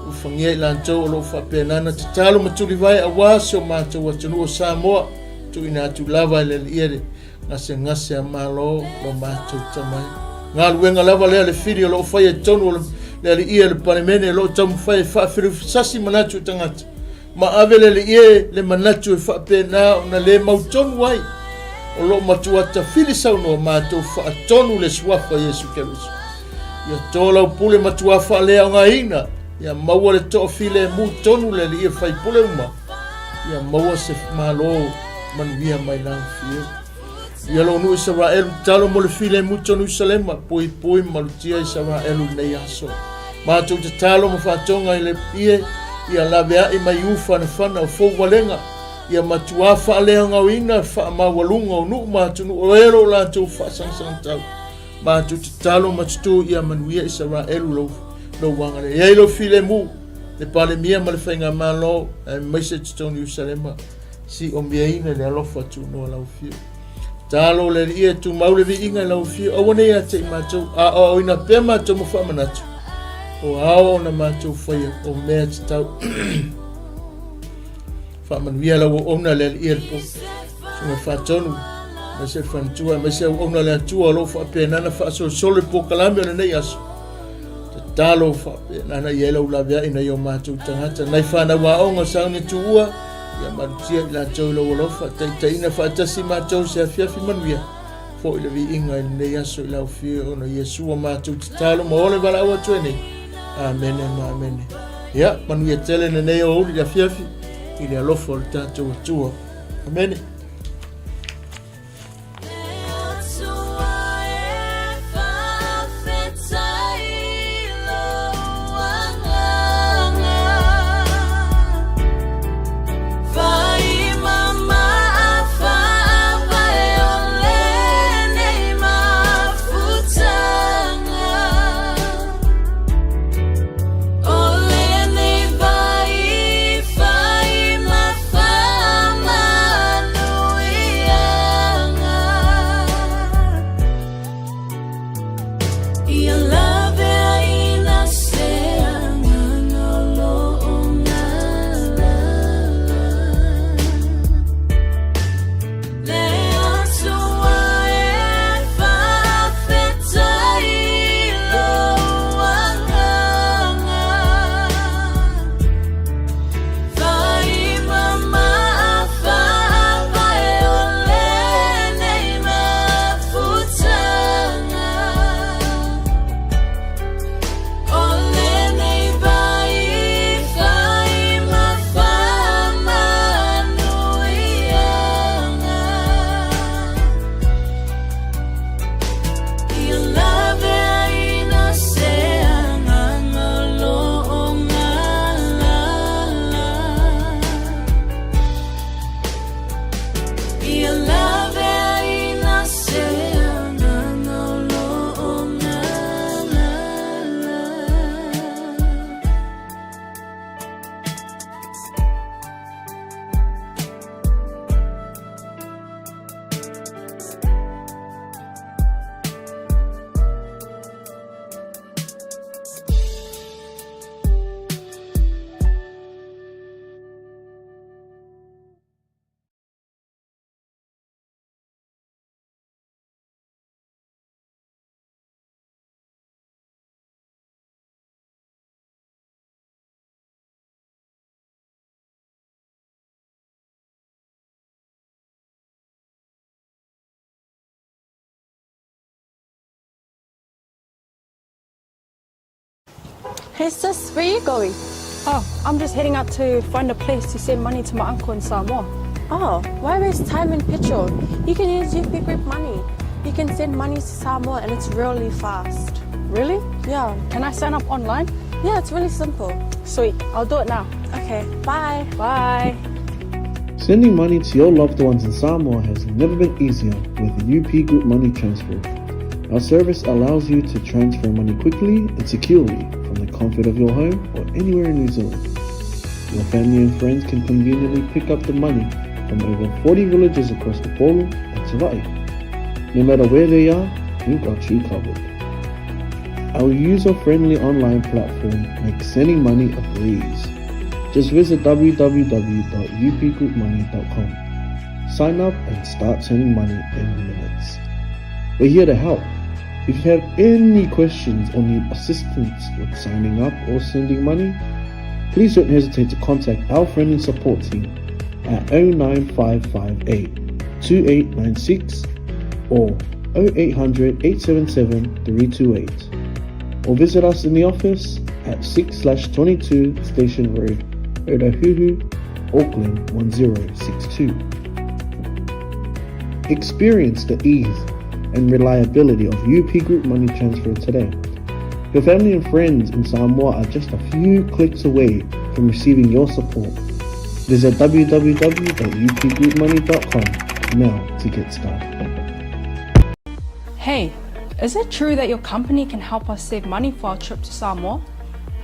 Ufagia i latou o lo o faapena na tatalo ma tulivae aua si o matou atunuu o Samoa. Tuuina atu lava e le Alii e le gasegase a Malo lo matou tamai. Galuega lava lea le fili o lo o faia i totonu o le Alii e le Palemene o lo o taumafai e faafilufisasi manatu o tagata. Ma ave le Alii e le manatu e faapena ona le mautonu ai o lo o matua tafili saunoa matou faatonu le Suafa Iesu Keriso. Ia to lau pule matua faaleaogaina, ia maua le toafilemu tonu le Alii e faipule uma, ia maua se malo manuia mai lau afio. Ia lou nuu Isaraelu, tatalo mo le filemu tonu Ierusalema, puipui ma malutia Isaraelu i lenei aso. Matou tatalo ma faatoga i le ie, ia laveai mai ufanafana o fouvalega, ia matuā faaleagaoina faamaualuga o nuu ma atunuu o e lo latou faasagasagataau. Matou tatalo ma tutū ia manuia Isaraelu lou, lou agalelei. Ia i lou filemu, le Palemia ma le Faigamalo, aemaise totonu Ierusalema. Si'omiaina i le alofa tunoa lau afio. Talo le Alii e tumau le viiga i lau afio, aua ne i ia te i matou, a aoaoina pea matou ma faamanatu, o ao ona matou faia o mea tatau. Faamanuia lau auauna le Alii e le po, susuga faatonu, aemaise le faletua, aemaise auauna le Atua o lo o faapena na faasolosolo le polokalame o lenei aso. Tatalo faapena i ai lau laveai nai o matou tagata, nai fanau aoga sauni tuua, ia malutia i latou i lou alofa, taitaiina faatasi matou se afiafi manuia, foi le viiga i lenei aso i lau afio ona Iesu a matou tatalo ma ole valaau atu ai nei. Amene ma amene. Ia, manuia tele lenei aoauli le afiafi i le alofa o le tatou Atua. Amene. Hey sis, where are you going? Oh, I'm just heading out to find a place to send money to my uncle in Samoa. Oh, why waste time and petrol? You can use UP Group Money. You can send money to Samoa and it's really fast. Really? Yeah. Can I sign up online? Yeah, it's really simple. Sweet, I'll do it now. Okay, bye. Bye. Sending money to your loved ones in Samoa has never been easier with UP Group Money Transfer. Our service allows you to transfer money quickly and securely from the comfort of your home or anywhere in New Zealand. Your family and friends can conveniently pick up the money from over 40 villages across Upolu and Savai'i. No matter where they are, we've got you covered. Our user-friendly online platform makes sending money a breeze. Just visit www.upgroupmoney.com. Sign up and start sending money in minutes. We're here to help. If you have any questions or need assistance with signing up or sending money, please don't hesitate to contact our friendly support team at 09558 2896 or 0800 877 328 or visit us in the office at 6/22 Station Road, Otahuhu, Auckland 1062. Experience the ease and reliability of UP Group Money Transfer today. Your family and friends in Samoa are just a few clicks away from receiving your support. Visit www.upgroupmoney.com now to get started. Hey, is it true that your company can help us save money for our trip to Samoa?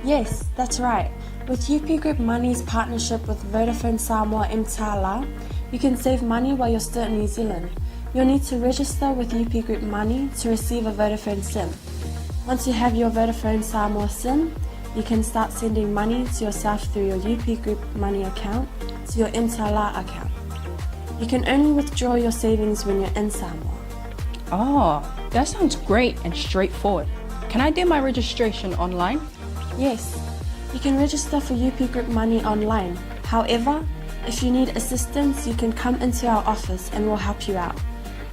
Yes, that's right. With UP Group Money's partnership with Vodafone Samoa mTala, you can save money while you're still in New Zealand. You'll need to register with UP Group Money to receive a Vodafone SIM. Once you have your Vodafone Samoa SIM, you can start sending money to yourself through your UP Group Money account to your mTala account. You can only withdraw your savings when you're in Samoa. Oh, that sounds great and straightforward. Can I do my registration online? Yes, you can register for UP Group Money online. However, if you need assistance, you can come into our office and we'll help you out.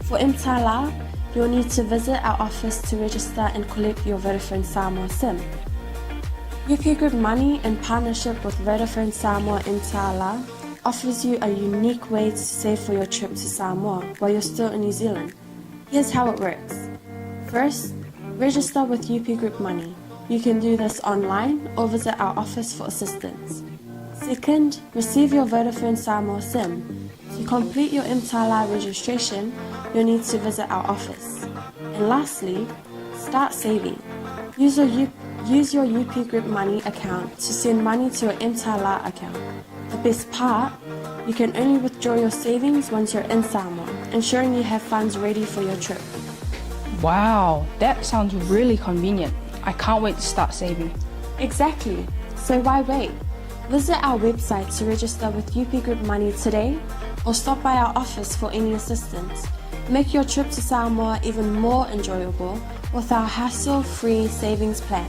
For mTala, you'll need to visit our office to register and collect your Vodafone Samoa SIM. UP Group Money, in partnership with Vodafone Samoa mTala, offers you a unique way to save for your trip to Samoa while you're still in New Zealand. Here's how it works. First, register with UP Group Money. You can do this online or visit our office for assistance. Second, receive your Vodafone Samoa SIM. To complete your mTala registration, you'll need to visit our office. And lastly, start saving. Use your UP Group Money account to send money to your mTala account. The best part, you can only withdraw your savings once you're in Samoa, ensuring you have funds ready for your trip. Wow, that sounds really convenient. I can't wait to start saving. Exactly. So why wait? Visit our website to register with UP Group Money today or stop by our office for any assistance. Make your trip to Samoa even more enjoyable with our hassle-free savings plan.